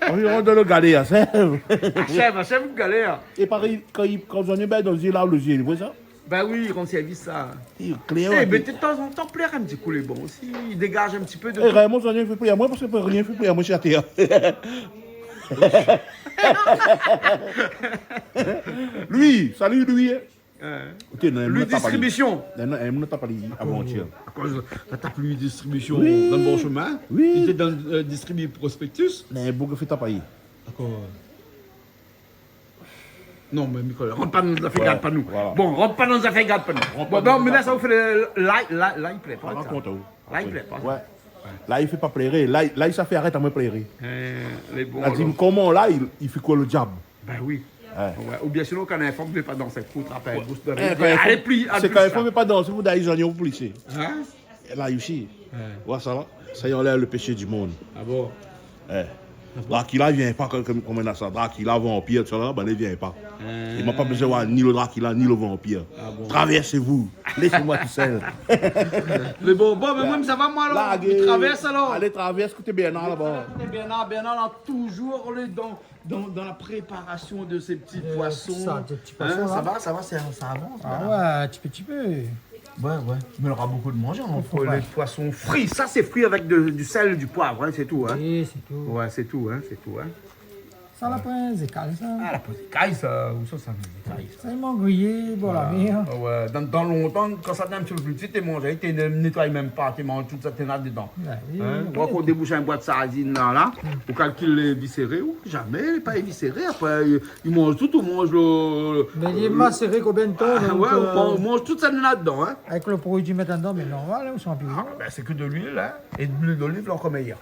Anviron dan lo galé, in, sèv. Ah, sèv, sèv galé, in. É parèy, kan i, kan zoignon, bin, dan zié la, lo zié, ou voi sa ? Bin oui, i rann sèrvis sa. Lé klèr, eh, mé tanzantan, plèr in ti kou, lé bon osi. I dégaz in ti pé de... Eh, tout. Réèlman, zoignon i fé plèr amoin, parske pou rien i fé plèr amoin, sé atèr. Louis, salut, Louis, in. Hein. Oté, non, Louis Distribution. Non, non, nou la tap ali avan-yèr. Akoz la tap Louis Distribution dan Bon Chemin. Oui. Li té dan, euh, distribi prospectus. Mé boug la fé tap ali. Dakor. Non, mé Nicolas, rant pa dan zafèr gard pa nou. Voilà. Bon, rant pa dan zafèr gard pa nou. Bon, mé la, sa ou fé le, la, la, la, i plèr pa, sa. Rakonte, oui. La, i plèr pa, sa. Ouais. La, i fé pa pléré. La, la, sa fé arèt amoin pléré. Eh, lé bon, alor. La di, koman la, i, i fé koi le diab ? Bin oui. Ouais. Ouais. Oubien sinon, kan in fanm i vé pa dansé, fou trap in gous dan le... Eh, kan in fanm, alé, pli, sé kan in fanm i vé pa dansé, fo dayé zoignon pou plisé. Hein ? La osi. Ouais. Voilà, sa va. Sa i anlèv le péché du monde. Ah bon ? Eh. Ah bon ? Dracula i vien pa, kom, kom, koman i di sa. Dracula, vanpir, tousala, bin, i vien pa. Hein. É ma pa bezoin oir ni le Dracula, ni le vampire. Ah bon ? Traversez-vous. Laissez-moi tout seul. Mé bon, bon, mé moin, sa va, moin, alor. La, mi travèrs, alor. Alé, travèrs, koté Bernard, laba. Koté Bernard, Bernard, la, toujours, on est dans dan, dan la préparasion de sé pti poison. Euh, sa, dé pti poison, la. Hein, sa va, sa va, sa, sa avans, la. Ah ouais, ti pé, ti pé. Ouais, ouais. Mé nora bonpé de manzé, hein, pou lé poison fri. Sa, sé fri avèk de, du sèl, du poiv, hein, sé tou, hein. Oui, sé tou. Ouais, sé tou, hein, sé tou, hein. Sa, la poin zékal, sa. Ah, la poin zékal, sa, ousa, sa, zékal, sa. Sa, i manz griyé, bor la mèr. Voilà. Ouais, dan, dan lontan, kan sa té in ti pé pli pti, té manz, té nétoy mèm pa, té manz tout sa té na dedan. Bin oui, oui. Hein ? Ou ankor déboush in boit sardine la, la, ou kalkil lé viséré, ou zamé, lé pa viséré, apré, i manz tout, ou manz le, le... Mé li lé maséré konbien de tan, donk, ouais, ou manz tout sa néna dedan, hein. Avèk le produi mèt andan, mé normal, hein, ou san pli. Ah, bin, sé ke de luil, hein, é de luil doliv, la, ankor méyèr.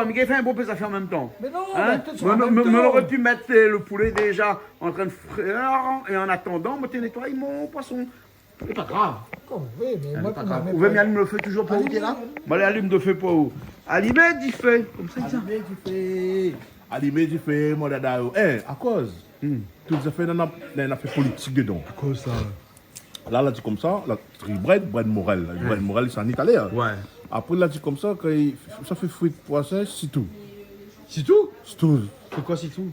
fwa, mi gingn fé in bonpé zafèr an mèm tan. Mé non, mé tout sa an mèm tan. Mé, mé, mé mi noré pi mèt, euh, le poulet déza an trin de frèr, é an atandan, moin té nétoy mon poison. Sé pa grav. Kom ou vé, mé moin, pa grav. Ou vé mi alim le fé touzour pou ou, la ? Alim, alim. Bon, alé, alim le fé pou ou. Alimé difé, konmsa i di sa. Alimé difé. Alimé difé, mon dada, oh. Eh, akoz ? Hmm. Tout zafèr, nana, nana fé politik dedan. Akoz sa ? La, la di konmsa, la, tri brèd, brèd morèl, la. Hmm. Brèd morèl, sa ni talèr. Ouais. Apré, la di konmsa, kan i, sa fé frit poison, sitou. Sitou ? Sitou. Sé koi sitou ?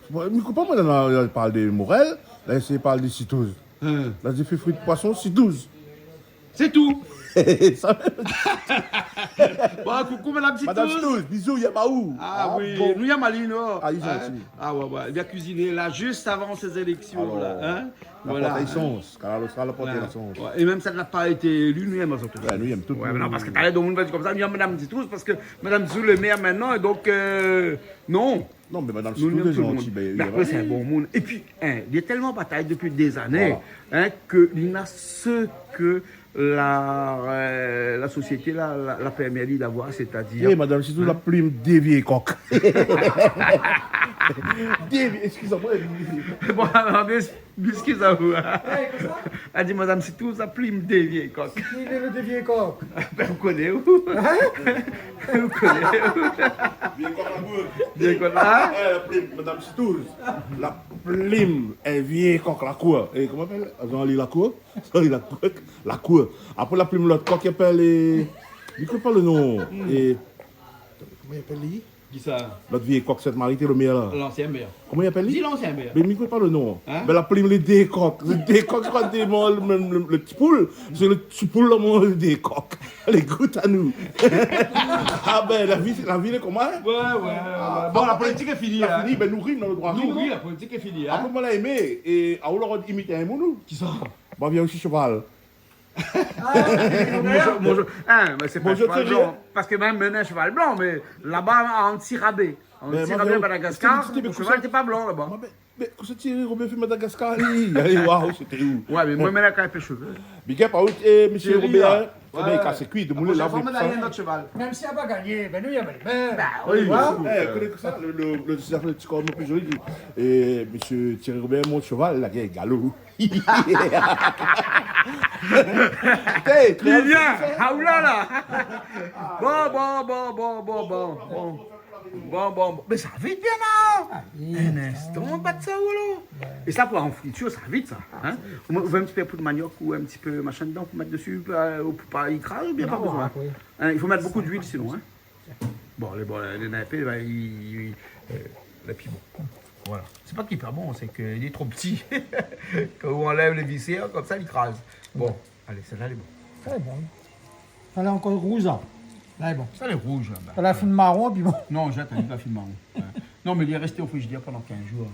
Bon, mi konpran, moin, la, la parl de morèl, la, sé parl de sitou. Hmm. La di fé frit poison, sitou. Sé tou. Sa. Bon, koukou, madam Sitou. Madam Sitou, bizou, yam aou. Ah oui, bon. Nou yam ali, non ? Ah, li zanti. Ah ouais, ouais. Li la kuiziné la, zis avan sé zéléksion la, hein ? Alor, la port la sans, Kanal Austral la port la sans. Ouais. É mèm si èl la pa été éli, nou yam azot. Ouais, nou yam tout. Ouais, mé non, parske talèr, domoun va di konmsa, nou yam madam Sitou, parske madam Sitou lé mèr mintnan, é donk, euh, non. Non, mé madam Sitou lé zanti, bin, mé apré, sé in bon moun. Épi, hein, li lé tèlman batay dopi dé zané, hein, ke li na sak la, euh, la sosiété la, la, la pèrmé ali d'avoir, sétadir... Eh, madam Sitou la plim dé vié kok. Dé vié, eskiz amoin. Bon, mé eskiz aou. Eh, konmsa ? La di, madam Sitou la plim dé vié kok. Kisa lé dé vié kok ? Bin, ou koné, ou. Hein ? Ou koné, ou. Vié kok la kour. Vié kok la, hein ? Eh, la plim, madam Sitou la plim in vié kok la kour. Eh, koman i apèl ? Zan li la kour ? Zan li la kour. La kour. Apré, la plim lot kok, i apèl, eh, mi koné pa le non. Hmm. Eh, koman i apèl li ? Kisa ? Lot vié kok Sint-Mari té lo mèr la. Lansien mèr. Koman i apèl li ? Di lansien mèr. Mé mi koné pa le non. Hein ? Bin, la plim lé dé kok. Lé dé kok, sé pa dé mon, le, le, le ti poul. Sé le ti poul la manz lé dé kok. Alé, gout anou. Ah bin, la vi, la vi lé konmsa, hein ? Ouais, ouais, ouais. Ah, bon, la politik lé fini, hein. Fini, bin, nou rim dan le droi fil, non ? Nou rim, la politik lé fini, hein. Apré, moin la èmé, é, ah, ou la imité in moun, ou ? Kisa ? Bon, vien osi, shoval. Ah, bonjour, bonjour. Ah, mé sé pa shoval blan, parske mèm, mèm in shoval blan, mé laba, an Tirabé. An Tirabé, Madagascar, shoval té pa blan laba. Mé kosa Thierry Robert fé Madagascar, li ? Alé, waouh, sété ou ? Ouais, mé moin, mé la kay pèsh shové. Big up à vous, eh, monsieur Robert, hein. Ouais. Fo bien kasé kui, de moulin la, proshèn fwa, moin la in not shoval. Mèm si la pa gagné, bin, nou, yam ali. Bin oui, bien sûr. Eh, koné ke sa, le, le, le, sa fé le ti kor pli zoli, di, eh, monsieur Thierry Robert, mon shoval, la gagné galop. Hey, trè bien. Ah, oulala. Bon, bon, bon. Bon, bon, bon. Mé sa vit bien, non ? Ah oui. In instan, bat sa, ou la. Ouais. É sa, pou an fritir, sa vit, sa, hein ? Ou mèt in ti pé poud maniok ou in ti pé machin dedan pou mèt dési, euh, ou pou pa i kraz, oubien pa bezoin ? Non, apré. Hein, i fo mèt bonpé d'luil, sinon, hein. Bon, lé bon, lé, lé, lé, lé, euh, lé pi bon. Voilà. Sé pa k'i lé pa bon, sé ke li lé tro pti. Kan ou anlèv lé visèr, konmsa, li kraz. Bon, alé, sèt-la lé bon. Lé bon. Sa lé ankor rouz, la. La lé bon. Sa lé rouz, la, bin. Sa la fine maron, pi bon. Non, zot la fine maron. Ouais. Non, mé li lé rèsté o frizidèr pandan kinz zour.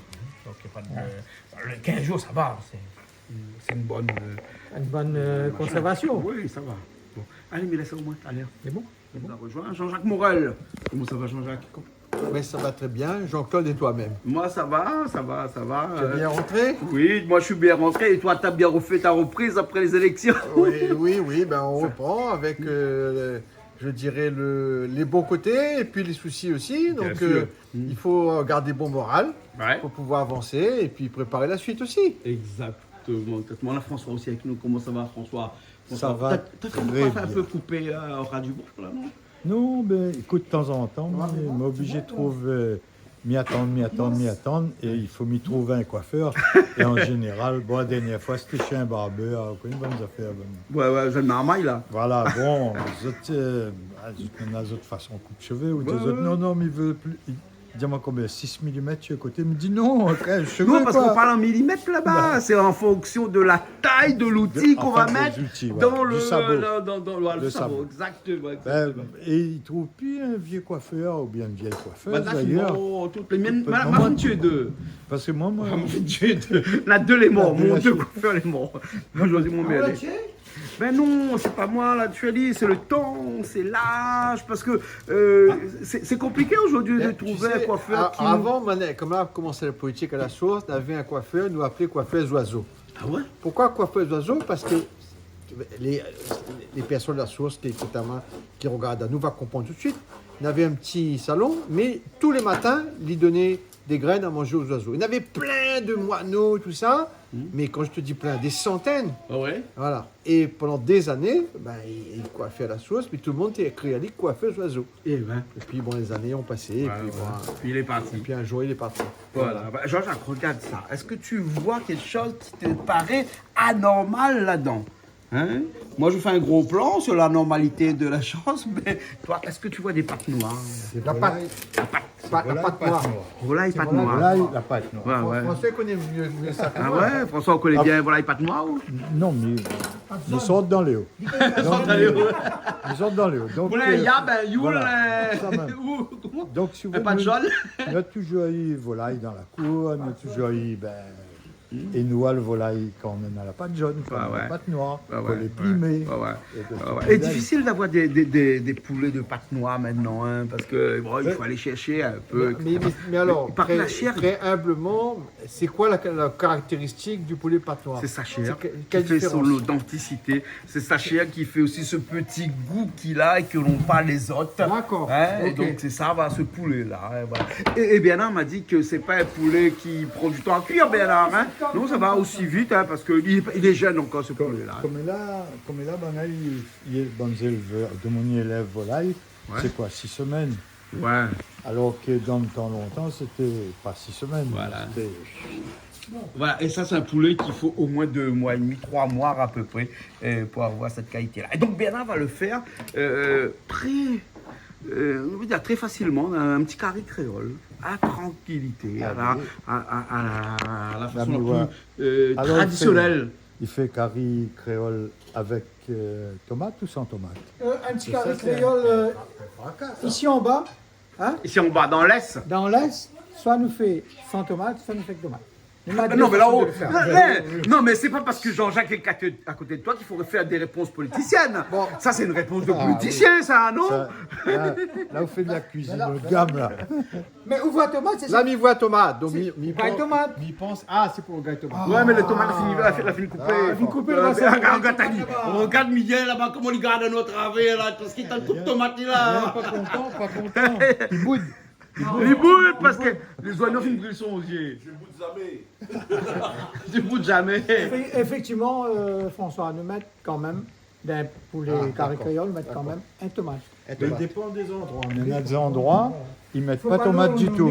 Donk, na pa de, le kinz zour, sa va. Sé, sé in bone, euh, machin. Une bonne, euh, conservation. Oui, sa va. Bon. Alé, mé lès amoin, alé. Lé bon ? Lé bon. Nou va rozoinn Jean-Jacques Morel. Koman sa va, Jean-Jacques ? Mé sa va trè bien. Jean-Claude, é toi-mèm ? Moin, sa va, sa va, sa va. Tu es bien rentré ? Oui, moin, mi lé bien rantré. É toi, la bien fé ta repriz apré lé zéléksion ? Oui, oui, oui, bin, on reprend avec, euh, je dirais, le, les bons côtés et puis les soucis aussi. Bien sûr. Donc, euh, il faut garder bon moral pour pouvoir avancer et puis préparer la suite aussi. Exactement, exactement. La, François osi avèk nou. Koman sa va, François ? Sa va trè bien. Ou la fé in pé koupé, euh, o ra di bon, la, non ? Non, bin, ékout, tanzantan, moin lé oblizé trouv, euh, mi atann, mi atann, mi atann, é i fo mi trouv in koifèr. É an zénéral, bon, la dèrnièr fwa, sété shé in barbèr, koi, in bone zafèr, bon. Ouais, ouais, zot marmay, la. Voilà, bon, zot, euh, ah, zot néna zot fason koup shové, ou di azot, non, non, mi vé pli, i di amoin konbien, sis milimèt su le koté. Mi di non, frèr, shové, koi. Non, parske ou parl an milimèt laba. Bin. Sé an fonksion de la tay de louti k'ou va mèt dan le, dan, dan, dan, ouais, le sabo. Le sabo. Exactement, exactement. Bin, é i trouv pi in vié koifèr oubien in vièy koifèz, dayèr. Tout lé mèm, ma, ma fine tié dé. Parske moin, moin... Ma fine tié dé. La dé lé mor, mon dé koifèr lé mor. Moin, mi di, mon... Ah ouais, mèr. Ben non, c'est pas moi là, tu as dit, c'est le temps, c'est l'âge, parce que euh, c'est c'est compliqué aujourd'hui de trouver un coiffeur qui... Avan, mé, kom la komans la politik a la sours, navé in koifèr, nou apelé koifèr zoizo. Ah ouais ? Pourquoi coiffeur d'oiseaux ? Parce que les, les personnes de la source qui écoutent à moi, qui regardent à nous, va comprendre tout de suite. Navé un petit salon, mais tous les matins, li donnait des graines à manger aux oiseaux. Il y avait plein de moineaux, tout ça, mais quand je te dis plein, des centaines. Ah ouais ? Voilà. Et pendant des années, ben, il, il coiffait à la source, puis tout le monde était écrit à lui coiffeur d'oiseaux. Eh ben. Et puis, bon, les années ont passé, et puis, bon, puis il est parti. Et puis un jour, il est parti. Voilà. Voilà. Bah, Jean-Jacques, regarde ça. Est-ce que tu vois quelque chose qui te paraît anormal là-dedans ? Hein ? Moi, je fais un gros plan sur la normalité de la chose, mais toi, est-ce que tu vois des pattes noires ? La patte. La patte. Volaille, patte noire. Volaille, patte noire. Volaille, la patte noire. Ouais, ouais. François connaît mieux, mieux ça que moi. Ah ouais, François, on connaît bien volaille, patte noire, ou ? Non, mais nou sort dan léo. Nou sort dan léo. Nou sort dan léo. Donc, euh, voilà, ça même. Donc, si vous voulez, nou la toujours eu volaille dan la kour, nou la toujours eu, ben, é nou, la volaille, kan mèm, la patte jaune, kan mèm, la patte noire, pour les plumer. Et puis, ouais. Et difficile d'avoir des, des, des, des poulets de patte noire maintenant, hein, parce que, bon, il faut aller chercher un peu, et cetera. Mais, mais, mais alors, très, très humblement, c'est quoi la, la caractéristique du poulet patte noire ? C'est sa chair qui fait son authenticité. C'est sa chair qui fait aussi ce petit goût qu'il a et que n'ont pas les autres. D'accord. Hein, et donc, c'est ça, voilà, ce poulet-là, hein, voilà. Et, et Bernard m'a dit que c'est pas un poulet qui prend du temps à cuire, Bernard, hein. Non, ça va aussi vite, hein, parce que il est, il est jeune encore, ce poulet-là. Comme là, comme là, ben là, il, il est, bon, éleveur, de mon élève volaille, c'est quoi, six semaines ? Ouais. Alors que dans le temps longtemps, c'était pas six semaines, c'était... Voilà, et ça, c'est un poulet qu'il faut au moins deux mois et demi, trois mois à peu près, euh, pour avoir cette qualité-là. Et donc, Bernard va le faire, euh, très, euh, on va dire très facilement, un petit carry créole, à tranquillité, à la, à, à, à la, à la façon la plus, euh, traditionnelle. Alors, il fait, il fait carry créole avec, euh, tomate ou sans tomate ? Euh, un petit carry créole, euh, ici en bas, hein ? Ici en bas, dans l'Est. Dans l'Est, soit nou fé sans tomate, soit nou fé avec tomate. Non, mais là, non, mais c'est pas parce que Jean-Jacques est à côté de toi qu'il faudrait faire des réponses politiciennes. Bon. Ça, c'est une réponse de politicien, ça, non ? Là, là, ou fé de la cuisine haut de gamme, là. Mé ou voi tomat, sé sa. La mi voi tomat, donk mi, mi pans, mi pans, ah, sé pou gagn tomat. Ouais, mé le tomat la fini, la fini koupé. Ah, fini koupé, la, sé... Regarde, regarde Miguel laba, koman li gard anou atravèr la, parske li tann koup tomat li la. Pa kontan, pa kontan. Li boud. Li boud parske lé zoignon fine bril son zié. Je boude jamais. Je boude jamais. Éfé-, éféktivman, euh, François, nou mèt kan mèm, dan in poulé kari kréol, nou mèt kan mèm in tomat. I dépan dé zandroi. Néna dé zandroi i mèt pa tomat ditou.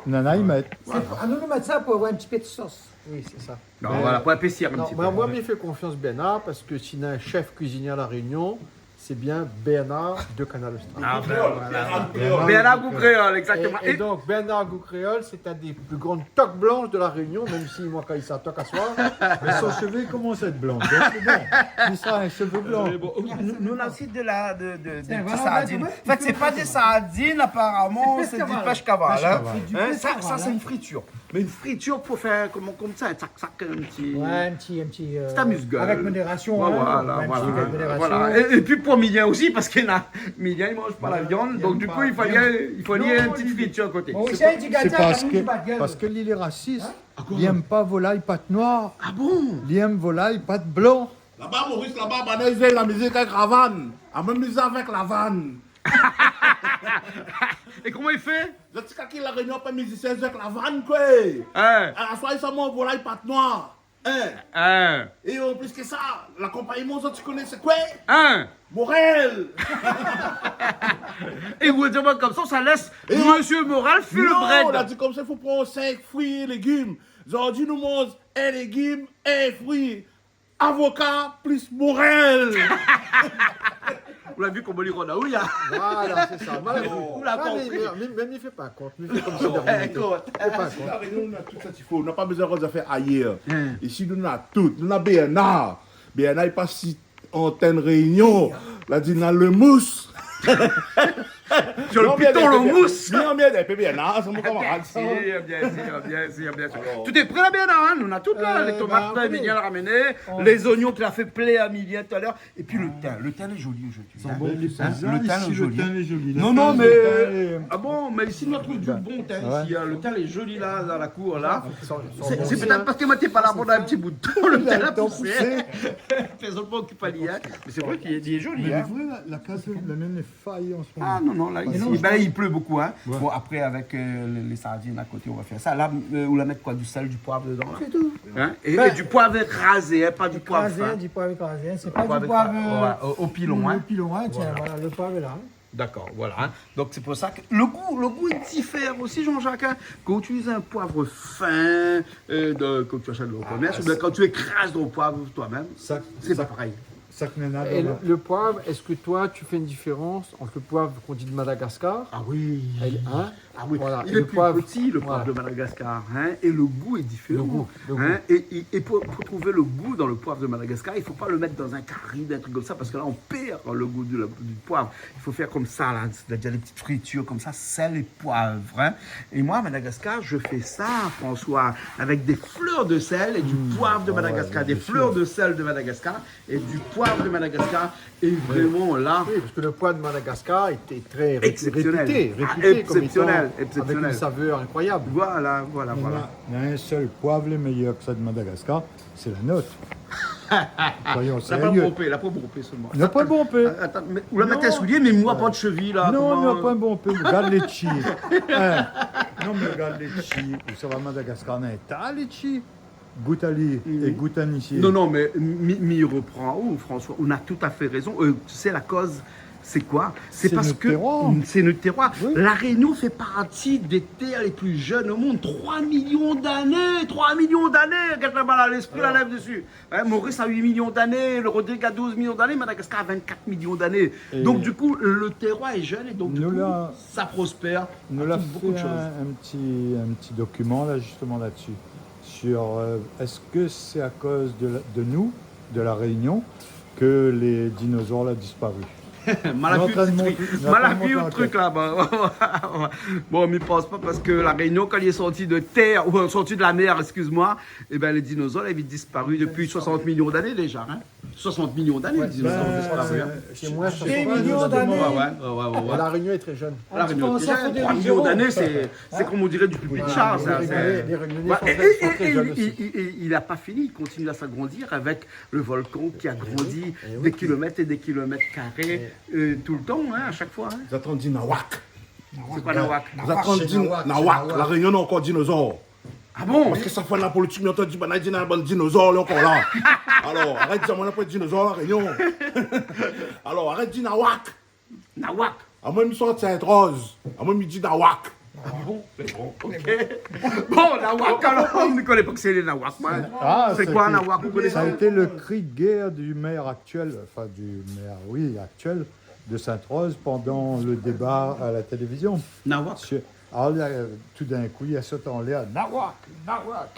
Néna i mèt. Sé pa, ah non, nou mèt sa pou avoir in ti pé de sos. Oui, sé sa. Non, voilà, pou épésir in ti pé. Moin, mi fé konfians Bernard parske si néna in chef kuizinié La Rényon, sé bien Bernard de Kanal Austral. Ah, ben, voilà. Bernard Gou Kréol, exactement. É, é donk, Bernard Gou Kréol, sé in dé pli gran tok blansh de La Rényon, mèm si moin, kan li sa tok aswar. Mé son shové i komans èt blan, donk sé bon. Li sa in shové blan. Euh, bon, nou, nou, nou la osi de la, de, de, de ti sardine. An fèt, sé pa dé sardine, aparaman, sé di pèsh kaval, hein. Pèsh kaval. Hein, sa, sa, sé in fritir. Mé in fritir pou fé koman, konmsa, in tsak-tsak, in ti... Ouais, in ti, in ti, euh, ti amuse-gueule. Avèk modérasion, hein. Voilà, voilà. É, é pi pou Milien osi, parske la, Milien i manz pa la viann, donk di kou, i fo, i fo in ti fritir a koté. Sé pa, sé pa parske, parske li lé rasis. Li èm pa volay pat noir. Ah bon ? Li èm volay pat blan. Laba, Moris, laba, banna i zoué la mizik avèk ravann. Amoin, mi zoué avèk la vann. É koman i fé ? Zot i kroi La Rényon pa mizisien, zoué avèk la vann, koué. Hein ? Aswar, i sa manz volay pat noir. Hein ? Hein ? É an plis ke sa, lakonpagnman, zot i koné sé koué ? Hein ? Morel. É ou di amoin konmsa, sa lès Mésyé Morel fé le brèd. Non, la di konmsa, i fo pran sink fri é légim. Zordi, nou manz in légim, in fri. Avoka plis Morel. Ou la vi koman li rann aou, ya ? Voilà, sé sa. Ou la konpri. Mé, mé, mé mi fé pa kont, mi fé konmsi de rien. Fé pa kont. Isi La Rényon, nou na tout sak i fo. Nou na pa bezoin rann zafèr ayèr. Isi, nou na tout. Nou na Bernard. Bernard, li pas si antèn Rényon. La di, na le mous. Sur le piton, le mousse. Non, mé, mé, mé, non, sé mon kamarad, sa. Bien sûr, bien sûr, bien sûr, bien sûr. Alor. Tout est prêt là, bien, hein ? Nou na tout la, euh, lé tomat, ben, la, oui. Emilien la ramené, lé zoignon ke la fé plé a Emilien tout à l'heure. Et puis le thym, le thym lé zoli zordi, hein. Hein, le thym lé zoli. Isi, le thym lé zoli. Non, non, mé, ah bon, mé isi, nou trouv du bon thym isi, hein. Le thym lé zoli la, dan la kour la. Sé, sé pétèt parske moin té pa la pandan in ti bout de tan, le thym la pousé. Fé son bon ki fallé, hein. Mé sé vré ke lé zoli, hein. Mé lé vré, la, la kaz, la mèm lé fay an se moman. Ah non, non, la, isi, ben, i plé bokou, hein. Ouais. Bon, apré, avèk, euh, lé, lé sardine a koté, nou va fé sa. La, euh, ou la mèt koi, du sèl, du poiv dedan la ? Sé tou. Hein ? É, é du poiv ékrazé, hein, pa du poiv fin. Ékrazé, du poiv ékrazé, hein. Sé pa du poiv, euh, ouais, au, au pilon, hein. Au pilon, hein, tiens, voilà, le poiv lé la, hein. D'accord, voilà, hein. Donc c'est pour ça que le goût, le goût il diffère aussi, Jean-Jacques, hein. Quand tu utilises un poivre fin, euh, de, que tu achètes au commerce, ou bien quand tu écrases ton poivre toi-même, c'est pas pareil. Sak néna. Et le, le poivre, est-ce que toi, tu fais une différence entre le poivre qu'on dit de Madagascar ? Ah oui. Et le, hein ? Ah oui. Voilà. Il est plus petit, le poivre de Madagascar, hein, et le goût est différent, hein. Le goût, le goût. Et, et, et pour, pour trouver le goût dans le poivre de Madagascar, il faut pas le mettre dans un carry, un truc comme ça, parce que là, on perd le goût de la, du poivre. Il faut faire comme ça, là, c'est-à-dire les petites fritures comme ça, sel et poivre, hein. Et moi, à Madagascar, je fais ça, François, avec des fleurs de sel et du poivre de Madagascar, des fleurs de sel de Madagascar. Et du poivre de Madagascar. Et vraiment, là... Oui, parce que le poivre de Madagascar était très ré-, réputé, réputé comme étant avec une saveur incroyable. Exceptionnel. Voilà, voilà, voilà. Néna, néna in sèl poiv lé méyèr ke sak de Madagascar, sé la not. Soyons sérieux. La pa bonpé, la pa bonpé solman. La pa bonpé. Atann, mé, ou la mèt in soulié, mé moin pa de sheviy la. Non, koman, non, pa bonpé. Gard létshi. Hein. Non, mé gard létshi. Ou sava Madagascar, néna in ta létshi. Gout ali é gout ali isi. Non, non, mé mi, mi repran aou, François, ou na tout à fait raison. Euh, tu sais, la cause, c'est quoi ? C'est parce que c'est notre terroir. Oui. La Réunion fait partie des terres les plus jeunes au monde. Trois millions d'années, trois millions d'années. Regarde là-bas, là, l'esprit la lève dessus. Hein, Maurice a huit millions d'années, le Rodrigue a douze millions d'années, Madagascar a vingt-quatre millions d'années. Donc, du coup, le terroir est jeune et donc, du coup, ça prospère. Nou la fé in, in ti, in ti dokiman la, justement, là-dessus. Sur, euh, est-ce que c'est à cause de la, de nous, de La Réunion, que les dinosaures la disparu ? Mal apui le truc là-bas. Bon, mi pans pa, parce que La Réunion, quand il est sorti de terre, ou sorti de la mer, excuse-moi, eh ben, les dinosaures avaient disparu depuis soixante millions d'années déjà, hein. Soixante millions d'années, disons, ça, c'est pas vrai. Des millions d'années. Ouais, ouais, ouais, ouais, ouais. La Réunion est très jeune. La Réunion est très jeune. Trois millions d'années, c'est, c'est comme on dirait du pupille de chat, ça, c'est... Les Réunionnais sont très, sont très jeunes aussi. Et, et, et, et il a pas fini, il continue à s'agrandir avec le volcan qui a grandi des kilomètres et des kilomètres carrés, euh, tout le temps, hein, à chaque fois, hein. Zot i antann di nawak. C'est quoi, nawak ? Zot i antann di nawak. La Réunion néna ankor dinosaures. Ah bon ? Parske sak foi la politik, mi antann di banna i di na bann dinosaures la ankor la. Alor, arèt di amoin na poin dinosaures La Réunion. Alor, arèt di nawak. Nawak. Amoin, mi sort Sainte-Rose. Amoin, mi di nawak. Ah bon ? Bon, ok. Bon, nawak, alors, on ne connaît pas que c'est les nawak, moi. Ah, c'est quoi, nawak, vous connaissez ? Ça a été le cri de guerre du maire actuel, enfin, du maire, oui, actuel, de Sainte-Rose pendant le débat à la télévision. Nawak. Sur, alors, là, euh, tout d'un coup, il a sauté en l'air, nawak, nawak.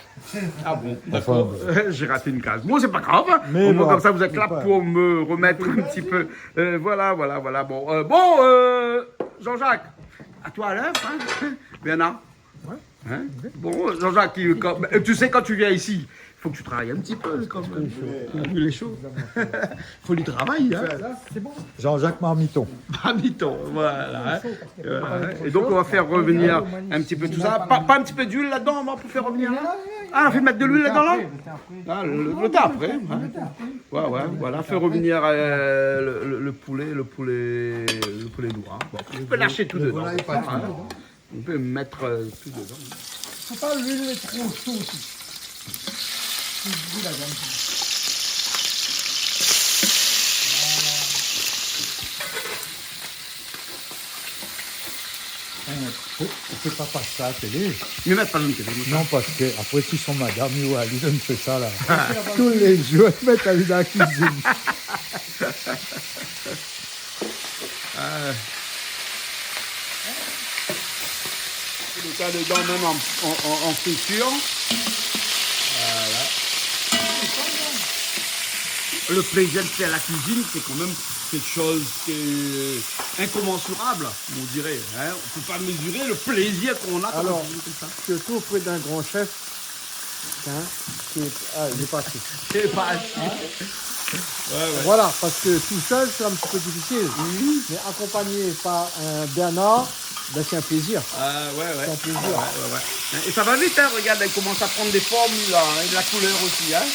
Ah bon, d'accord. Enfin, bon. J'ai raté une case. Bon, c'est pas grave, hein. Au moins, comme ça, vous êtes là pour me remettre un petit peu. Euh, voilà, voilà, voilà. Bon, euh, bon, euh, Jean-Jacques, à toi à l'œuvre, hein. Bernard. Ouais. Hein ? Bon, Jean-Jacques, tu, quand, tu sais, quand tu viens ici, il faut que tu travailles un petit peu quand même. T'as vu les choses ? Faut lui travailler, hein. Jean-Jacques Marmiton. Marmiton, voilà, hein. Voilà, hein. Et donc, on va faire revenir un petit peu tout ça. Pas, pas un petit peu d'huile là-dedans, moi, pour faire revenir là ? Ah, on va mettre de l'huile là-dedans, là ? Ah, le, le, le thym après, hein. Ouais, ouais, voilà, faire revenir, euh, le, le, le poulet, le poulet, le poulet noir. Bon, tu peux lâcher tout dedans, hein. On peut mettre, euh, tout dedans. Faut pas l'huile trop chaud aussi. Faut brûler la viande. Voilà. Hein, faut, faut pas passer ça à la télé. Mais mets pas dans la télé, moi, ça. Non, parce que après, si son madame, il voit, elle, il donne fait ça, là. Tous les jours, ils mettent à la cuisine. Ah. Le thym dedan mèm an, an, an, an fritir. Voilà. Le plaisir de faire la cuisine, c'est quand même quelque chose que incommensurable, on dirait, hein. On peut pas mesurer le plaisir qu'on a quand on cuisine comme ça. Alors, surtout auprès d'un grand chef, hein, qui est, ah, il est parti. C'est pas... Hein ? Ouais, ouais. Voilà, parce que tout seul, c'est un petit peu difficile. Mhm. Mais accompagné par un Bernard, ben, c'est un plaisir. Ah, ouais, ouais. C'est un plaisir. Ouais, ouais, ouais. Et ça va vite, hein, regarde, elle commence à prendre des formes, là, hein, et de la couleur aussi, hein.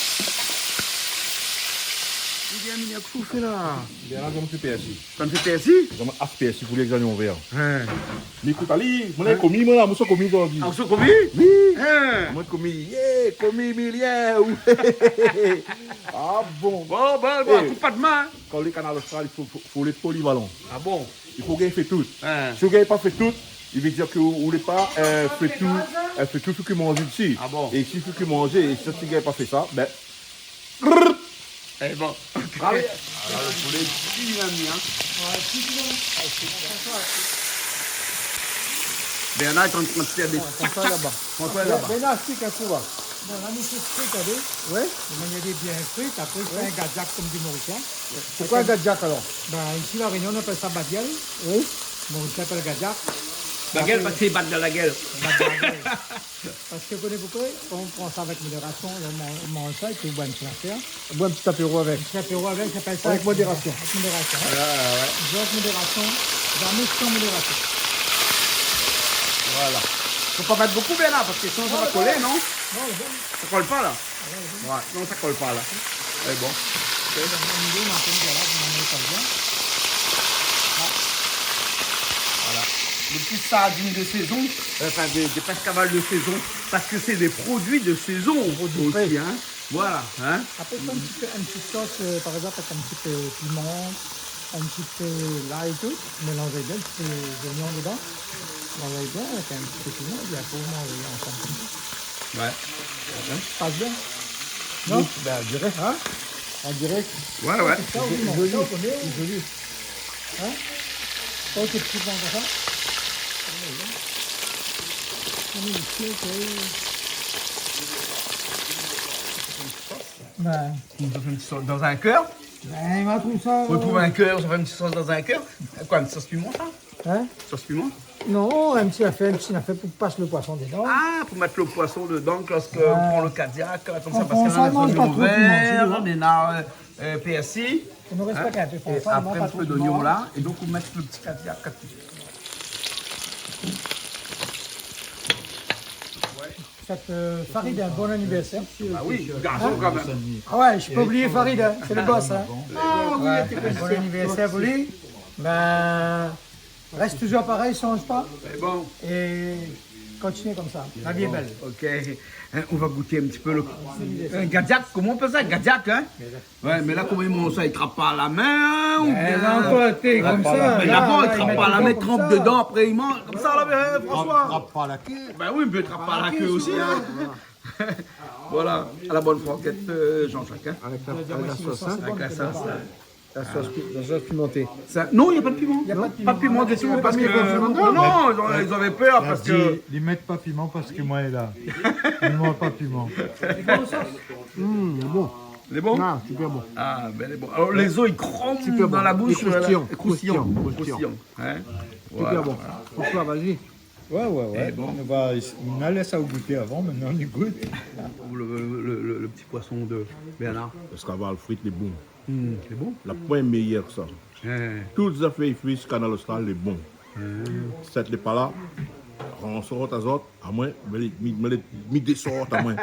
Bien, Mignon, kosa ou fé la ? Bien, la, zot i fé pèrsi. Zot i fé pèrsi ? Zot i fé pèrsi pou lé zoignon vèr. Hein. Mé ékout, ali, moin la komi, moin la, moin la komi zordi. Ah, ou la komi ? Oui. Hein. Moin la komi, yeah, komi milié. Ah bon. Bon, bon, bon, eh, koup pa d'min, hein. Kan ou lé Kanal Austral, i fo, fo, fo ou lé polivalan. Ah bon ? I fo ou gingn fé tout. Hein. Si ou gingn pa fé tout, i vé dir ke ou, ou lé pa, euh, fé tout, euh, fé tout sak i manz isi. Ah bon ? É si sak i manz, é si ou gingn pa fé sa, ben, Eh bon. Alé. Ah, lo poulé bien mi, hein. Bernard est en train de faire des tchac-tchac. François laba. François laba. Bernard, explique un coup, va. Bon, la, nou fé frit, alé. Ouais. Mé néna dé bien frit, apré, sé in gadiak, konm di Morisien. C'est quoi un gadiak, alors ? Ben, isi, La Rénion, nou apèl sa badièl. Oui. Morisien i apèl gadiak. Badièl, parske i bat dan la guèl. Bat dan la guèl. Parske, ou koné poukosa ? Kan ou pran sa avèk modérasion, la, ou man-, ou manz sa, épi ou boir in ti apéro. Boir in ti apéro avèk. In ti apéro avèk, sa i apèl sa avèk modérasion. Avèk modérasion, hein. Ouais, ouais, ouais. Boir avèk modérasion, zamé san modérasion. Voilà. Fo pa mèt bonpé, Bernard, parske sinon sa va kolé, non ? Non, non. Sa i kol pa, la ? Ah, ouais, ouais. Ouais, non, sa i kol pa, la. Mé bon. Ok. Voilà. Dé ti sardine de saison, euh, enfin, dé, dé pèsh kaval de saison, parske sé dé produi de saison osi, hein. Produi fré. Voilà, hein. Apré, in ti pé, in ti sos, euh, par égzanp, avèk in ti pé piman, in ti pé lay é tout, mélanz bien, in ti pé zoignon dedan, mélanz bien, avèk in ti pé piman, épi apré, ou manz ansanm konmsa. Ouais. Pas bien. Non ? Bon, ben, on dirait, hein ? On dirait. Ouais, ouais. Sé sa, oui, non, zoli, sa, ou koné, oui. Zoli. Hein ? Oh, sé ti pé konmsa. Ben. Sa fé in ti sos dan in kèr. Ben, i va trouv sa, euh. Ou trouv in kèr, sa fé in ti sos dan in kèr. Koi, in ti sos piman, sa ? Hein ? Sos piman ? Non, in ti afèr, in ti afèr pou pas lo poison dedan. Ah, pou mèt lo poison dedan, lorske ou pran lo kadiak, konmsa, parske la, lé zoignon vèr, pran in ti pé, euh, pèrsi. Hein ? Nou pran pa tro piman. É apré, in ti pé zoignon la, é donk, ou mèt lo ti kadiak. Souèt, euh, Farid in bon anivèrsèr. Ah oui, garson kan mèm. Ah ouais, mi pé pa oublié Farid, hein, sé lo boss, hein. Ah oui, ouais, bon anivèrsèr pou li. Ben, rès touzour parèy, sanz pa. Sé bon. É kontinié konmsa. La vi lé bèl. Ok. Hein, nou va gout in ti pé lo, euh, gadiak. Koman i apèl sa ? Gadiak, hein ? Ouais, mé la, koman i manz sa ? I trap pa la min, oubien ? Ben, non, ankor, té, konmsa. Mé la, dabor, i trap pa la min, i tranp dedan, apré i manz. Konmsa, la, hein, François ? Trap pa la ké. Ben oui, mé trap pa la ké osi, hein. Voilà, à la bonne franquette, euh, Jean-Jacques, hein. Avec la, avec la sauce, hein. Avec la sauce, là. La sauce pi-, la sauce pimentée. Ça, non, il y a pas de piment. Il y a pas de piment. Pas de piment du tout, parce que, non, non, ils ont, ils avaient peur parce que... Li la di, li mèt pa piman parske moin lé la. Li manz pa piman. Hum, bon. Lé bon ? Ah, super bon. Ah, ben, lé bon. Alors, les os, ils crament dans la bouche, euh, croustillant, croustillant, croustillant, hein. Super bon. Voilà. François, vas-y. Ouais, ouais, ouais. Eh bon. Nou va, nou la lès aou gouté avan, mintnan nou gout. Le, le, le, le, le petit poisson de Bernard. Èskaval frit, lé bon. Hmm, lé bon. La poin méyèr ke sa. Hein. Tout zafèr i fé si Kanal Austral, lé bon. Hein. Sèt lé pa la, ransort azot, amoin, mi, mi, mi, mi désort amoin.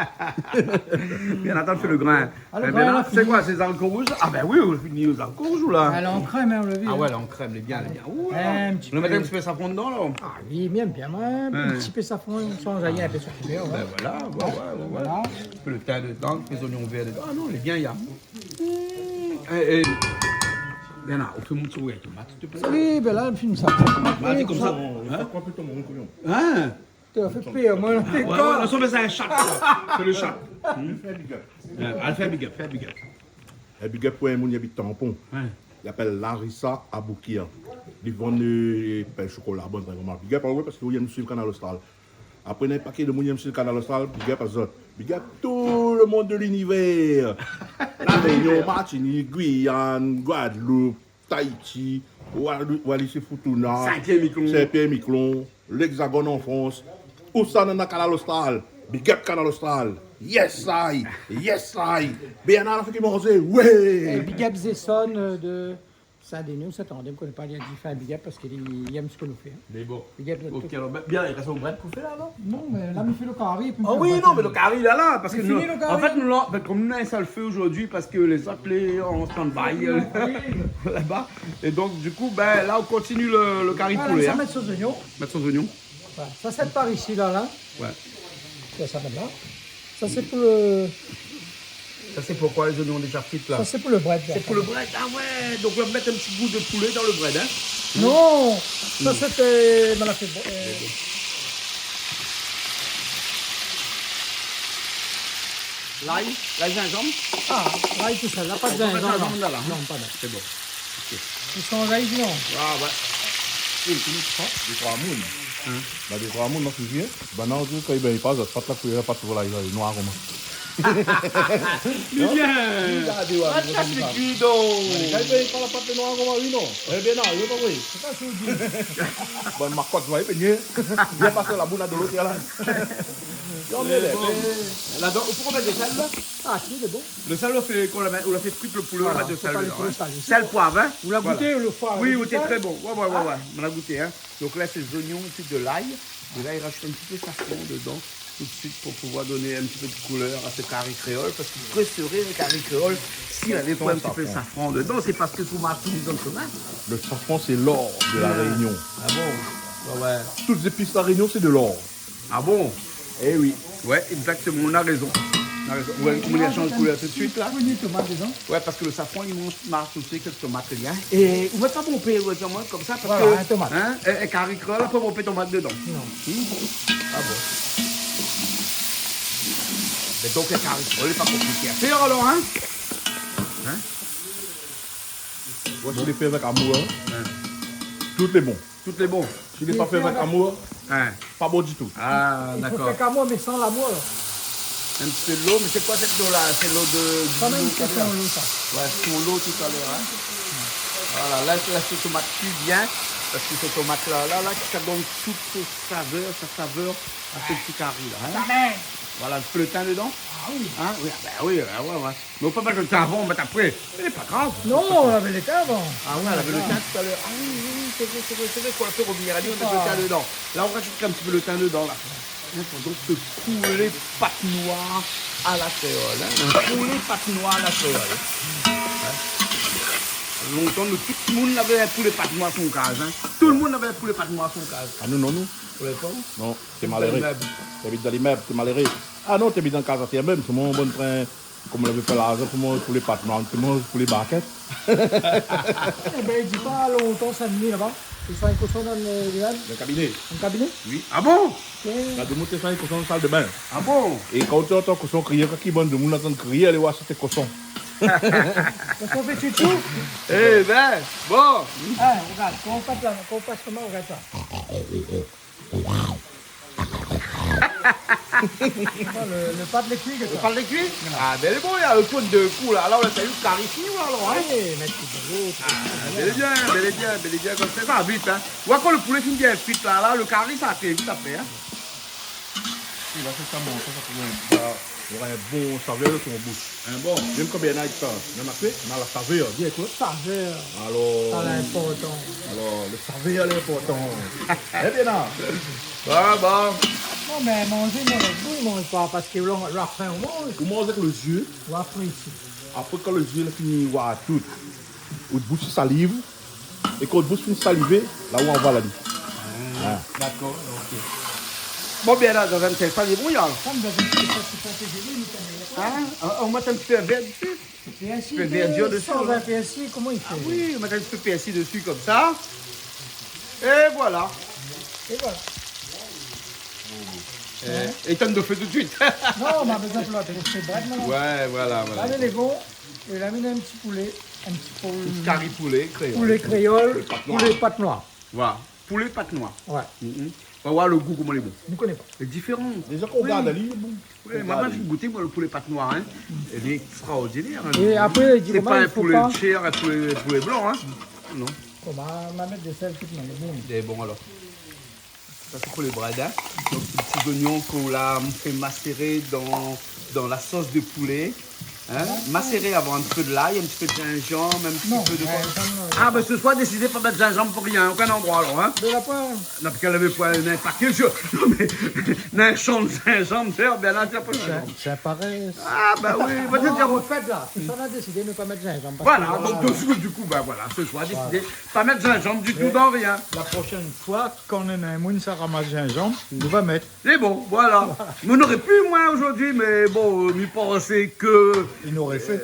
Bien, atann, fé le grin. Ah, le grin, la fini. Sé koi, sé zariko rouz ? Ah ben oui, ou la fini zariko rouz, ou la ? Ah, lé an krèm, hein, ou la vi, hein. Ah ouais, lé an krèm, lé bien, lé bien. Ouh, in ti pé. Ou la mèt in ti pé safran dedan, la ? Ah oui, bien, bien, ouais. Ouais. In ti pé safran, sanz rien, in pé sir kivèr, ouais. Ben voilà, ouais, ouais, ouais, ouais. Voilà. In ti pé lo tin dedan, in pé zoignon vèr dedan. Ah non, lé bien, ya. Mmh. Eh, eh, Bernard, ou fé mont sou tomat, s'il te plaît. Oui, ben la, nou fini sa. Bah, oui, konmsa. Hein ? Hein ? Té, ou fé pèr amoin, té. Ah, ouais, ouais, non, sa, mé sé in shat, sa. Sé le shat. Hmm ? Fé big up. Euh, allez, fé big up, fé big up. In big up pou in moun i abit Tampon. Ouais. Li apèl Larissa Aboukir. Li vann, euh, pèl shokola, bon, vréman. Big up, ah ouais, parske li yèm suiv Kanal Austral. Apré, néna in paké demoun i yèm suiv Kanal Austral, big up azot. Big up tout le monde de l'univers. La Réunion, Martinique, Guyane, Guadeloupe, Tahiti, Wali, Wallis-et-Futuna, Saint-Pierre-et-Miquelon. Saint-Pierre-et-Miquelon, l'Hexagone en France. Ousa nana Kanal Austral? Big up Kanal Austral. Yes I, yes I. Bernard la fé ki manzé. Wé. É big up Zéson, euh, de Saint-Denis ou Saint-André, mi koné pa, li la di fé in big up parske li, li èm sak nou fé, hein. Mé bon. Big up. Ok, tout. Alor, bin, bien, i rès in brèd pou fé la, non? Non, mé la, mi fé lo kari, épi... Ah oui, non, mé lo kari, la, la, parske nou, an fèt, nou, la, bin, kom nou na in sèl fé zordi, parske lézot lé an stand-by, euh, laba. É donk, di kou, bin, la, nou kontinié lo, lo kari poulé, hein. Voilà, sa mèt son zoignon. Mèt son zoignon. Voilà, sa sé par isi, la, la. Ouais. Sa, sa mèt la. Sa sé pou lo... Sa sé pou koi, lé zoignon déza frit la? Sa sé pou lo brèd, la. Sé pou lo brèd, ah ouais. Donk, nou va mèt in ti gou de poulé dan lo brèd, hein. Non, sa sété, ma la fé, euh, lay, lay, zinzanm. Ah, lay tousèl, la, pa de zinzanm, non. Zinzanm la, hein. Non, pa de. Sé bon. Ok. I son lay, non. Ah ouais. Oui, sé sa. Dé troi moun. Hein? Bin, dé troi moun, non, sé bien. Bin non, di, kan i bingn pa, zot pat la koulèr, pa touzour la, lé noir koman. Li vien. Li la di, ouais, pa kas lé kui, donk. Kan i bingn pa, la pat lé noir koman, oui, non. Eh bien, non, lé pa vré. Sé pa sak ou di. Bon, ma kot, ouais, bien. Bien pasé la boul a dolo, tiens, la. Non, mé bon. Ladan, ou pé mèt de sèl, la? Ah, si, lé bon. Lo sèl, ou la fé, kan ou la, ou la fé frir lo poulé, ou mèt de sèl dedan, hein. Voilà, fo pa lé tro salé. Sèl, poiv, hein. Ou la gouté lo foi, oui, ou té tré bon. Ouais, ouais, ouais, ouais. Nou la gouté, hein. Donk la, sé zoignon épi de lay. É la, i razout in ti pé safran dedan tout de suit pou pouvoir doné in ti pé de koulèr a se kari kréol, parske kosa i sré in kari kréol si lavé pa in ti pé safran dedan? Sé parske tomat, tomat, tomat. Le safran, c'est l'or de la Réunion. Ah bon? Ouais, ouais. Toutes les épices de la Réunion, c'est de l'or. Ah bon? Eh oui. Ouais, exactement, ou na rézon. Ou na rézon. Ouais, koman i shanj koulèr tout de suit la? Ou mèt tomat dedan. Ouais, parske lo safran, li mars osi èk tomat, lé bien. É ou mèt pa bonpé, ouais, konmsa, parske, voilà, in tomat, hein, é, é kari kréol, la pa bonpé tomat dedan. Non. Hmm? Ah bon. Mé donk, lo kari kréol, lé pa konpliké a fèr, alor, hein? Hein? Bon, si lé fé avèk amour, hein, tout lé bon. Tout lé bon. Si lé pa fé avèk amour, pa bon ditou. Ah, dakor. I fo fé avèk amour, mé san lamour, alor. In ti pé dolo, mé sé koi sèt dolo la? Sé dolo de, sa, mèm, sé son dolo, sa. Ouais, son dolo talèr, hein. Voilà, la, la, sé tomat kui bien, parske sé tomat la, la, la, sa i donn tout son savèr, sa savèr a se ti kari la, hein. Voilà, in ti pé lo tin dedan. Ah oui. Hein? Oui, ah bin oui, ah ouais, ouais. Mé ou pé pa mèt lo tin avan, ou mèt apré. Mé lé pa grav. Non, ou lavé lo tin avan. Ah ouais, ou lavé lo tin talèr. Ah oui, oui, oui, sé vré, sé vré, sé vré. Fo in pé rovnir ali, ou mèt lo tin dedan. La, ou razout in ti pé lo tin dedan, la. Hein, donk, se poulé pat noir a la kréol, hein. In poulé pat noir a la kréol. Hein? Lontan, nou, tout moun lavé in poulé pat noir son kaz, hein. Tout moun lavé in poulé pat noir son kaz. Ah non, non, non. Ou lavé pa, ou? Non, té maléré. Té abit dan limèb. Té abit dan limèb, té maléré. Ah non, té abit dan kaz atèr mèm, solman bann prin. Kom ou lavé pa larzan pou manz poulé pat noir, ou manz poulé barkèt. Eh bin, i di pa lontan, Sin-Dni, laba, i soign koson dan, euh, limèb. Dan kabiné. Dan kabiné? Oui. Ah bon? Oui. La demoun té soign koson dan sal de bin. Ah bon? É kan ou té antann koson kriyé, kan ki bann demoun antann kriyé, alé oir si té koson. Koson fé tchoutchou. Eh bin, bon. Ah, rogard, kan ou pas la, kan ou pas la min, rogard sa. Lo, lo pat lé kui, kèk pa. Lo pat lé kui? Voilà. Ah, bin, lé bon, la, lo tourn dé kou, la. La, ou la fé in kari fini, la, alor, hein? Oui, mèt in ti pé dolo, tout sa. Ah, bèl é bien, bèl é bien, bèl é bien, konmsa, sa va vit, hein. Ou oi, kan lo poulé fine bien kui, la, la, lo kari, sa fé vit apré, hein. Oui, la, sé sa, bon, sa, sa fé in, sa, nora in bon savèr dan son boush. In bon. Mèm kan Bernard i di sa, mèm apré, na la savèr, di amoin. Savèr. Alor. Sa, lé inportan. Alor, lo savèr, lé inportan. Eh bien, la. Bon, bon. Non, mé manzé, manz, oui, manz pa, parske la, la frin, ou manz. Ou manz avèk lo zié. Ou apré isi. Apré, kan lo zié la fini oir tout, out boush i saliv. É kan out boush fini salivé, la ou aval ali. Ah, dakor, ok. Bon, bien, la, dan in sèl, sa lé bon, la. Sa, nou va mèt in ti pé, sa, sé pa tro zoli, mé sa lé bon. Hein? Ou, ou mèt in ti pé vèr dési. Pèrsi, in ti pé vèrdir dési, san vèr, la. Pèrsi, koman i fé? Ah oui, ou mèt in ti pé pèrsi dési, konmsa. É voilà. É voilà. É, étinn lo fé tout de suit. Non, ma bezoin pou la, pou fé brèd, non. Ouais, voilà, voilà. La, lé bon. É la, mi mèt in ti poulé, in ti poulé. Kari poulé kréol. Poulé kréol, poulé pat noir. Poulé pat noir. Voilà, poulé pat noir. Ouais. Mhm. Fo oir lo gou, koman lé bon. Mi koné pa. Lé diféran. Déza, kan ou gard ali, lé bon. Oui. Ouais, moin, moin, mi gouté, moin, lo poulé pat noir, hein. Lé ékstraordinèr, hein. É apré, i di, sé pa in poulé shèr, in poulé, poulé blan, hein. Non. Bon, ma, ma mèt de sèl tout, mé bon. Lé bon, alor. Sa, sé pou lé brèd, in. Donk, sé ti zoignon k'ou la fé maséré dan, dan la sos de poulé. In ? Maséré avan, in ti pé de lay, in ti pé de zinzanm, in ti pé de koi. Non, zinzanm, non. Ah, bin, se soir, désidé pa mèt zinzanm pou rien, okin landroi, alor, in ? Mé la poin. Non, parské lavé poin, in paké, je, non, mé, in shan zinzanm, sé bien, la, sé pa zinzanm. Sé, sé parèy. Ah, bin oui, va dir, an fèt, la, se soir, nou la désidé de pa mèt zinzanm, parské... Voilà, donk, du kou, du kou, bin voilà, se soir, désidé pa mèt zinzanm ditou dan rien. Mé la proshèn foi, kan néna in moun sa ramas zinzanm, nou va mèt. Sé bon, voilà. Mé noré pu, moin, zordi, mé bon, mi pansé ke... Li noré fé.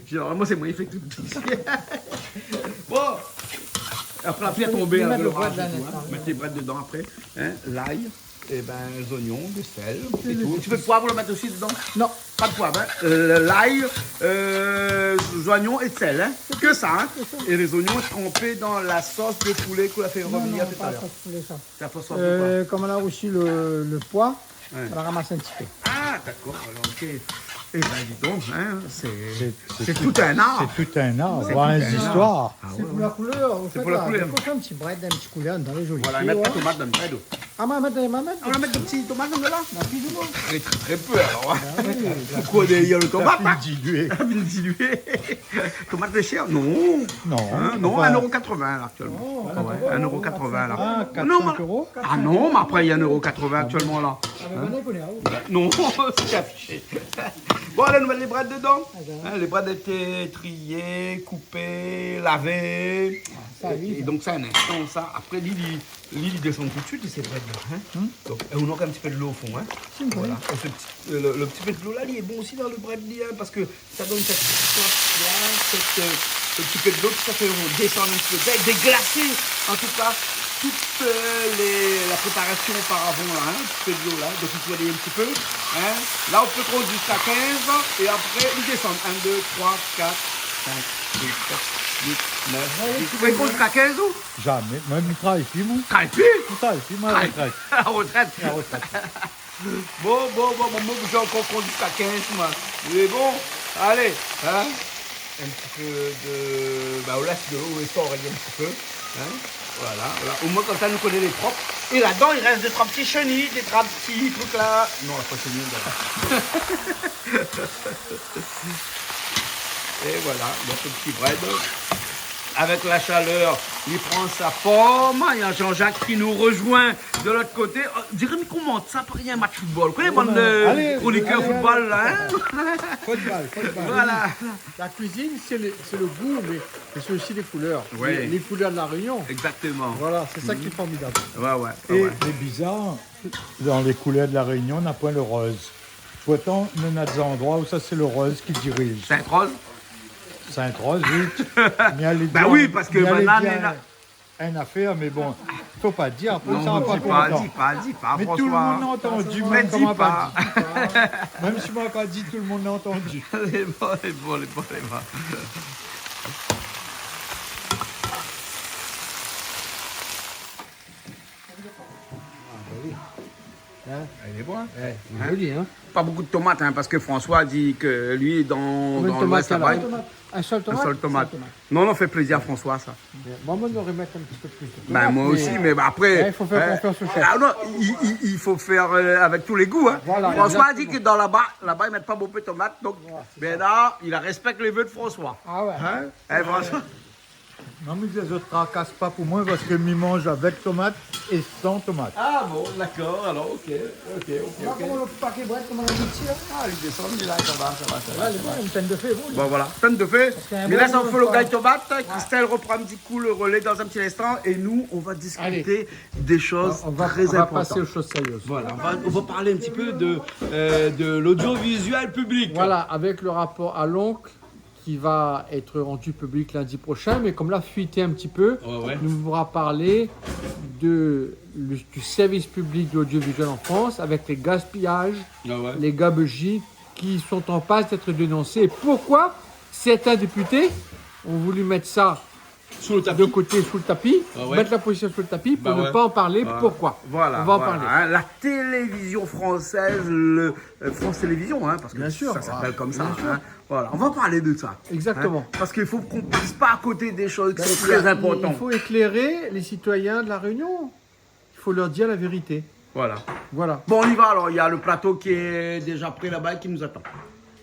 Zénéralman, sé moin i fé tout. Bon. Apré, apré, tombé, in, mèt le brèd dedan, in. Mèt le brèd dedan apré, in, lay, é bin, zoignon, de sèl, é tout. In ti pé de poiv ou la mèt osi dedan ? Non. Pa de poiv, in. Euh, lay, euh, zoignon é de sèl, in. Ke sa, in. Ke sa. É lé zoignon tranpé dan la sos de poulé k'ou la fé revenir talèr. Non, non, pa la sos poulé, sa. Sa fo sort de koi ? Euh, kom nou la osi le, le poi, nou la ramas in ti pé. Ah, dakor, alor, ok. É bin, di donk, in, sé, sé tout in ar. Sé tout in ar. Sé tout in ar. Sé in zistoir. Ah ouais, ouais. Sé pou la koulèr, an fèt, la. Sé pou la koulèr. I fo fé in ti brèd, in ti koulèr, dan lé zoli. Voilà, mèt pa tomat dan le brèd. Ah, ma mèt, ma mèt. Ah, ou la mèt de ti tomat dan la ? Ba, pli ou moin. Trè, trè, trè pé, alor, in. Ah oui. Poukosa i di le tomat, in ? Sa fine dilué. Sa fine dilué. Tomat lé shèr ? Non. Non, in, non, anfin, in éro katrovin, la, aktièlman. Oh, ah ouais, in éro katrovin, la. Ah, kat san éro ? Non, mé, ah non, mé apré, néna in éro katrovin aktièlman, la. Ah, mé... In ? Bin non, sé afiché. Bon, alé, nou mèt lé brèd dedan. Ah bin. In, lé brèd lété triyé, koupé, lavé. Ah, sa, oui, sa. É donk, sa, in instan, sa. Apré, li, li, Li, li désann tout de suit, li, sé vré, in ? Hmm ? Donk, é ou mank in ti pé de lo o fon, in ? Si, voilà. É se ti, euh, le, le ti pé de lo la, li lé bon osi dan le brèd, li, in, parske sa i donn sèt, sèt, euh, se ti pé de lo, sa i fé désann in ti pé, dé-, déglasé, an tou ka, tout, euh, lé, la préparasion oparavan, la, in, ti pé de lo, la. Donk, i fo alé in ti pé, in. La, ou pé kont ziska kinz, é apré, li désann. In, dé, troi, kat, sink, sis, sèt, uit, nèf, dis. Ou pé kont ziska kinz, ou ? Zamé. Moin, mi travay pi, moin. Travay pi ? Mi travay pi, moin, la retrèt. La retrèt. La retrèt. Bon, bon, bon, bon, moin, mi fé ankor kont ziska kinz, moin. Mé bon, alé, in. In ti pé de, ba, ou lès de lo, ou sort in ti pé, in. Voilà, voilà. O moin, konmsa, nou koné lé prop. É ladan, i rès dé troi ti sheni, dé troi ti trik la. Non, la pa sheni, la. É voilà, donk, le ti brèd. Avèk la shalèr, li pran sa form. Néna Jean-Jacques ki nou rezoin de lot koté. Oh, diré mi komant sa, parèy in match football. Koné, bann, euh, kronikèr football, la, in ? Football, football. Voilà. La cuisine, c'est le, c'est le goût, mais, mais c'est aussi les couleurs. Ouais. Les, les couleurs de La Réunion. Exactement. Voilà, c'est ça qui est formidable. Ouais, ouais, ouais. Et le bizarre, dans les couleurs de La Réunion, on n'a point le rose. Pourtant, nou néna dé zandroi ousa sé le roz ki diriz. Sint-Roz ? Sint-Roz, oui. Bin oui, parske banna néna in afèr, mé bon, fo pa dir, apré sa va pa kontan. Non, di pa, di pa, di pa, François. Mé tout le moun la antandi, mèm si moin la pa di. Mèm si moin la pa di, tout le moun la antandi. Lé bon, lé bon, lé bon, lé bon. Ah, joli. In ? Lé bon, in ? Ouais, lé zoli, in ? Pa bonpé de tomat, in, parske François la di ke li, dan, dan l'Ouest, laba, in sèl tomat. In sèl tomat. Non, non, fé plézir a François, sa. Bien. Bon, moin, mi noré mèt in ti pé plis de tomat, mé, mé apré, la, i fo fé konfians o shèf. Ah non, i, i, i fo fé, euh, avèk tout lé gou, in. Voilà, exactement. François la di ke dan laba, laba, i mèt pa bonpé de tomat, donk, bin la, i rèspèk lé vé de François. Ah ouais. In ? Eh, François. Non, mé zot i trakas pa pou moin parske mi manz avèk tomat é san tomat. Ah bon, dakor, alor, ok, ok, ok. Ou oi koman le paké brèd, koman la mèt la ? Ah, li désann, li lé la, sa va, sa va, sa va. La, lé bon, in pèn de fé, bon. Bon, voilà, pèn de fé. Mé la, sa i fo le gay tomat. Christelle reprend un petit coup le relais dans un petit instant et nous, on va discuter des choses très importantes. On va, on va passer aux choses sérieuses. Voilà, on va, on va parler un petit peu de, euh, de l'audiovisuel public. Voilà, avec le rapport Alonk qui va être rendu public lundi prochain, mais comme la fuité un petit peu, ouais, ouais, nou va parler de, le, du service public de l'audiovisuel en France avec les gaspillages, ah ouais, les gabegies qui sont en passe d'être dénoncés. Et pourquoi certains députés ont voulu mettre ça Sous le tapis. De côté, sous le tapis, Ah ouais. mettre la position sous le tapis pour Bah ne ouais. pas en parler. Voilà. Pourquoi ? Voilà, On va en voilà, parler. hein, la télévision française, le, euh, France Télévisions, hein, parce que Bien sûr, ça s'appelle ah, comme ça, bien sûr. hein. Voilà, on va parler de ça, Exactement. hein, parce qu'il faut qu'on passe pas à côté des choses qui Ben, sont il y a, très importantes. il faut éclairer les citoyens de La Réunion. Il faut leur dire la vérité. Voilà. Voilà. Bon, on y va alors. Il y a le plateau qui est déjà prêt là-bas et qui nous attend.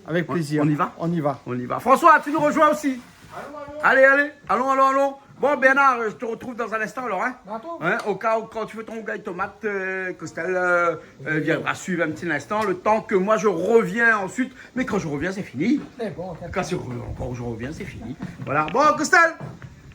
Avec On, plaisir. on y va ? On y va. On y va. François, tu nous rejoins aussi. Allez, allez. Allons, allons, allons. Bon, Bernard, je te retrouve dans un instant alors, hein ? Attends. Hein, au cas où, quand tu fais ton rougail tomate, euh, Christelle, euh, euh, viendra suivre un petit instant, le temps que moi je reviens ensuite. Mais quand je reviens, c'est fini. C'est bon, Quand c'est encore je reviens, c'est fini. Voilà. Bon, Christelle,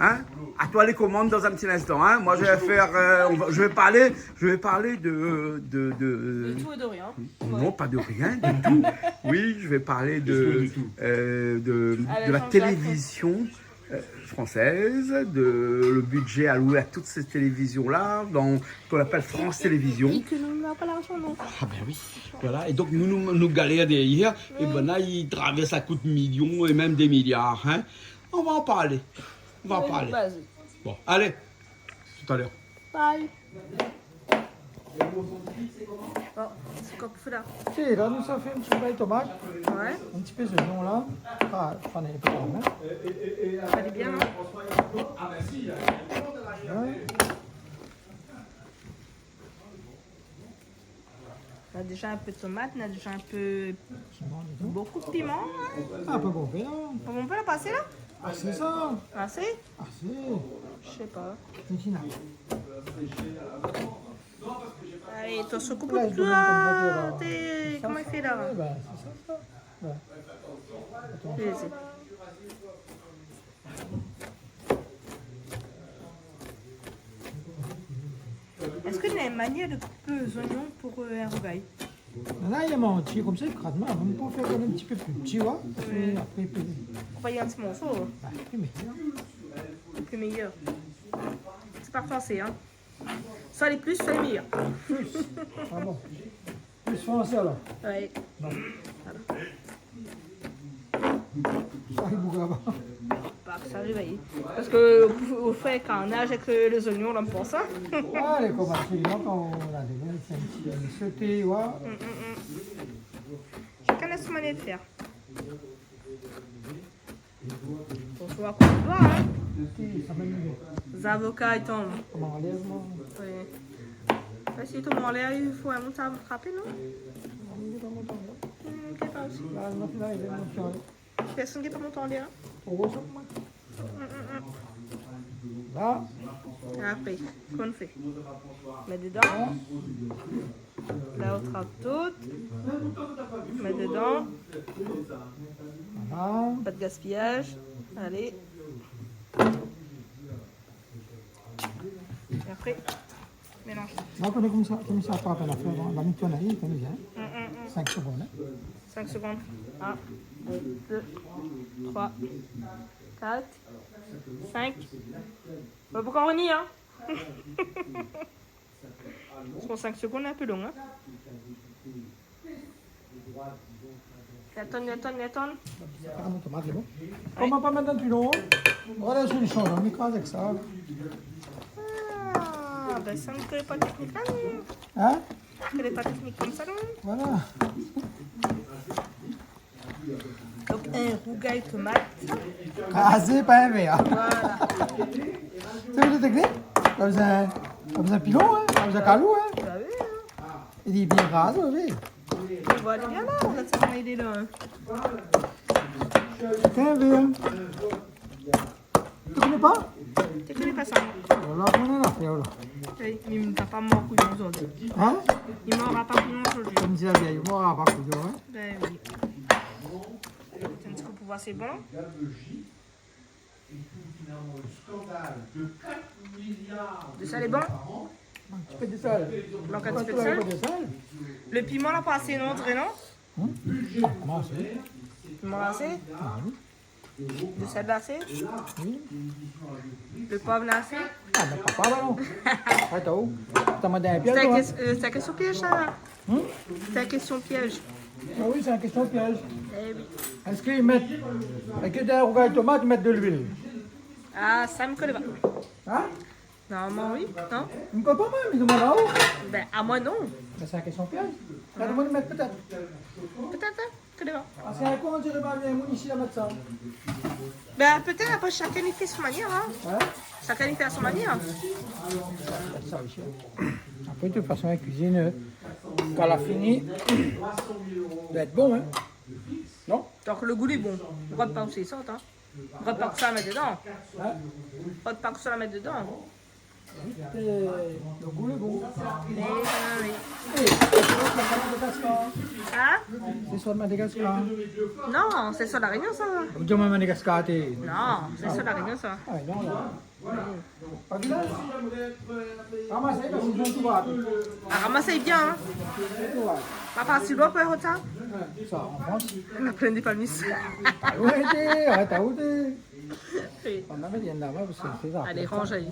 hein, à toi les commandes dans un petit instant, hein. Moi, je vais faire, euh, on va- je vais parler, je vais parler de, de, de- De tout et de rien. Non, Ouais. pas de rien du tout. Oui, je vais parler de, De tout et de tout. euh, de, À la de la Jean-Jacques. télévision, euh, française, de le budget alloué à toutes ces télévisions-là, dans ce qu'on appelle France Télévisions. Et que nous n'avons pas l'argent, non. Ah ben oui, voilà. Et donc, nous, nous, nous galère derrière. Et Oui. ben là, ils traversent à coups de millions et même des milliards, hein. On va en parler. On va en Oui, parler. vas-y. Bon, allez. Tout à l'heure. Bye. Bon, c'est quoi qu'on fait là ? Sé, la nou sa fé in ti pé tomat, Ouais. in ti pé zoignon la. Ah, pa néport, hein. Alé bien, non ? Ouais. On a déjà un peu de tomate, on a déjà un peu Piman dedan. Beaucoup de piment, hein. Ah, pa bonpé la. Pa bonpé la pasé la ? Ah, sé sa. Asé ? Asé. Je sais pas. Tina. Alé, toi, se coupe Ouais, toi, je vais me prendre la t'es, comment il fait là ? Ouais, ben, c'est ça, ça. Ouais. Attends. Vas-y. Est-ce que néna in manièr de koup zoignon pou, euh, in rougay ? La, li lé an antié konmsa, li kraz mal. Nou pé fé in ti pé pli pti, ouais. Ouais. É apré, pli Koup an ti morso. Ah, pli méyèr. Pli méyèr. Sé pa fransé, hein. Soi lé plis, soi lé méyèr. Plis. Ah bon. Plis fransé, alor. Ouais. Bon. Voilà. Sa i boug laba. Bah, sa i ariv, oui. Parce que vous, vous faites carnage avec, euh, les oignons, là, pour ça. Ah, les copains, c'est vraiment quand on a des, c'est un petit, un sauté, ouais. Mm, mm, mm. Chacun a son manière de faire. Bon, tu vois qu'on voit, hein. Si, sa mèm. Zavoka i tonm. Koman, anlèv, moin ? Oui. Mé si i tonm anlèr, i fo in moun sa trapé, non ? Non, mi vé pa mont anlèr. Hmm, mi vé pa osi. La, non, la, i vé mont anlèr. Pèrsone i vé pa mont anlèr, hein ? Tro gro, sa, moin. Hmm, hmm, hmm. La. É apré, kosa nou fé ? Mèt dedan. La, ou trap tout. Mèt dedan. Voilà. Pa de gaspiyaz. Alé. É apré, mélanz. La, ou koné koman sa, koman sa i trap in afèr, hein ? La mi tourn ali, koné, hein ? Mm, mm, mm. Sink segonn, hein ? Sink segonn. Un, deux, trois, quatre, cinq. Bon, pou kan ou ni, hein ? Son sink segonn, in pé long, hein ? Atann, atann, atann. Sa, mon tomat lé bon. Koman pa mèt dan pilon ? Voilà, sé in solisyon, mi kraz avèk sa. Ah, ben, sa, nou koné pa teknik la, nou. Hein ? Nou koné pa teknik konmsa, non ? Voilà. Donk, in rougay tomat. Krazé, pa in vèr. Voilà. Sé in teknik ? Pa bezoin, pa bezoin pilon, hein ? Pa bezoin kalou, hein ? Bah oui, hein. Li lé bien krazé, oui. Voilà, bien la, ou la tir ali la, hein. Pa in vèr. Ou koné pa ? Mi koné pa sa. Voilà, koman i fé, voilà. Oui, mé mi sa pa mor kouyon zordi. Hein ? Mi mor pa kouyon zordi. Konm di la vièy, mor pa kouyon, hein ? Ben oui. Atann in ti kou pou voir si lé bon. De sèl lé bon ? In ti pé de sèl. Donk, in ti pé de sèl. Lo piman la pa asé, non, André, non ? Hmm ? Ah, koman sa ? Piman la asé ? Ah oui. De sèl la asé ? Oui. Lo pov la asé ? Ah, ben, papa, balon. Atann, ou. Ou la mandé in pièz, Sé in toi, hein ? Kès-, euh, sé in késtion pièz, sa. Hmm ? Sé in késtion pièz. Ah oui, sé in késtion pièz. Eh oui. Èske i mèt, èske dan in rougay tomat, i mèt de luil ? Ah, sa mi koné pa. Hein ? Normalman, oui, non ? Mi koné pa, moin, mi demann aou. Ben, amoin, non. Ben, sé in késtion pièz. Alor, moin, mi mèt pétèt. Pétèt, hein ? Koné pa. Parske in kou, on diré pa bien moun isi la mèt sa. Ben, pétèt, apré, shakinn i fé son manièr, hein. Hein ? Shakinn i fé a son manièr. Sa, isi. Apré, de tout fason, la kuizine, euh, kan la fini, doi èt bon, hein. Non ? Donk, lo gou lé bon. Rogard pa ousa i sort, hein. Rogard pa kosa la mèt dedan. Hein ? Rogard pa kosa la mèt dedan. Vit, euh, lo gou lé bon. Mé, euh, oui. Eh, sé sort Madagaskar. Hein ? Sé sort Madagaskar. Non, sé sort La Rényon, sa. Ou di amoin Madagaskar, té. Non, sé sort La Rényon, sa. Ah, non, la. Pa vi la ? Ramas, parske zot i voi. Ah, ramas bien, hein. Zot i voi. Pa fasil, ou pé rod sa ? Sa, an Frans. La plin dé palmis. Ah, ouais, té, arèt, arèt. Oui. On avait rien là-bas, parce que c'est ça. Allez, range, allez.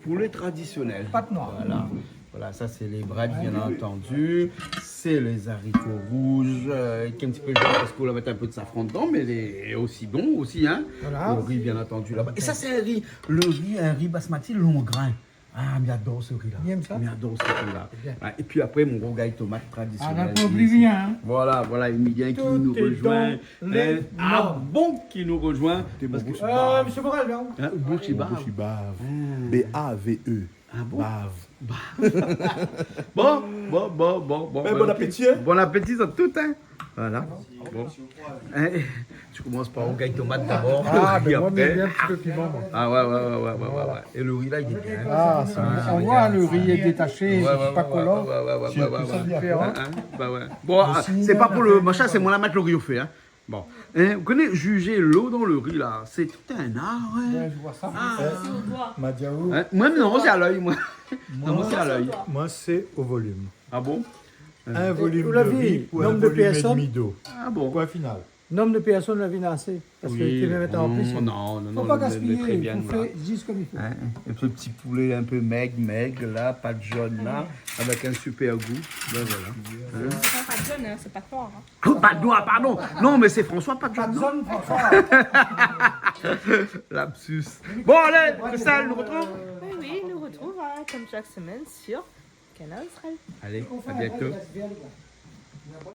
Poulé tradisionèl. Pat noir. Voilà. Voilà, sa sé lé brèd, bien antandi. Sé lé zariko rouz, euh, èk in ti pé de, parske ou la mèt in pé de safran dedan, mé lé osi bon osi, hein. Voilà. Lo ri, bien antandi, laba. É sa, sé in ri, lo ri, in ri basmati long grin. Ah, mi ador se ri-la. Mi èm sa. Mi ador se ri-la. Sé bien. Ouais, épi apré, mon gro gay tomat tradisionèl. Ah, la, pa oublié, hein. Voilà, voilà, Émilien ki nou rozoin. Tout est dans les normes. Ah bon, ki nou rozoin. Té, parske, euh, Monsieur Morel, non ? Hein, Bouche Bave. Bouche Bave. Ah. B A V E. Ah bon ? Bave. Bon, bon, bon, bon, bon. Ben, bon appétit, hein. Bon appétit à tout, hein. Voilà. Bon. Hein, tu commences par un gay tomate d'abord, ah, ben, moi, après. Bien, un petit peu piment, moi. Ah ouais, ouais, ouais. Voilà. Et le riz là, il est bien, hein. Ah, ça, on voit, le riz est détaché, c'est pas collant. Ouais, ouais, ouais. Super, hein. Hein, hein. Bah ouais. Bon, ah, c'est pas pour le machin, c'est moi la mettre le riz au feu, hein. Bon. Hein, ou koné, jujé lo dan le ri la, sé tout in ar, hein. Ouais, je vois ça. Ah. Euh, Madiaou. Hein, moin, non, sé a l'œil, moin. Non, moin, sé a l'œil. Moin, sé o volim. Ah bon ? In volim de ri pou in volim é demi d'o. Ou la vi, nonb de pèrsone. Ah bon ? Point final. Nonb de pèrsone, la vi na asé. Parske té mèm an plis. Non, non, non, non, très bien, voilà. Fo pa gaspiyé, fo fé zis konm i fo. Hein, un petit poulet un peu maigre, maigre, là, pâte jaune, là, avec un super goût. Ben voilà. Hein ? Non, pas de jaune, hein, c'est pâte noire, hein. Oh, pâte noire, pardon. Non, mais c'est François, pas de jaune, non ? Pas de jaune, François. Lapsus. Bon, allez, Christelle, nous retrouvons. Oui, oui, nous retrouvons, hein, comme chaque semaine sur Kanal Austral. Allez, à bientôt.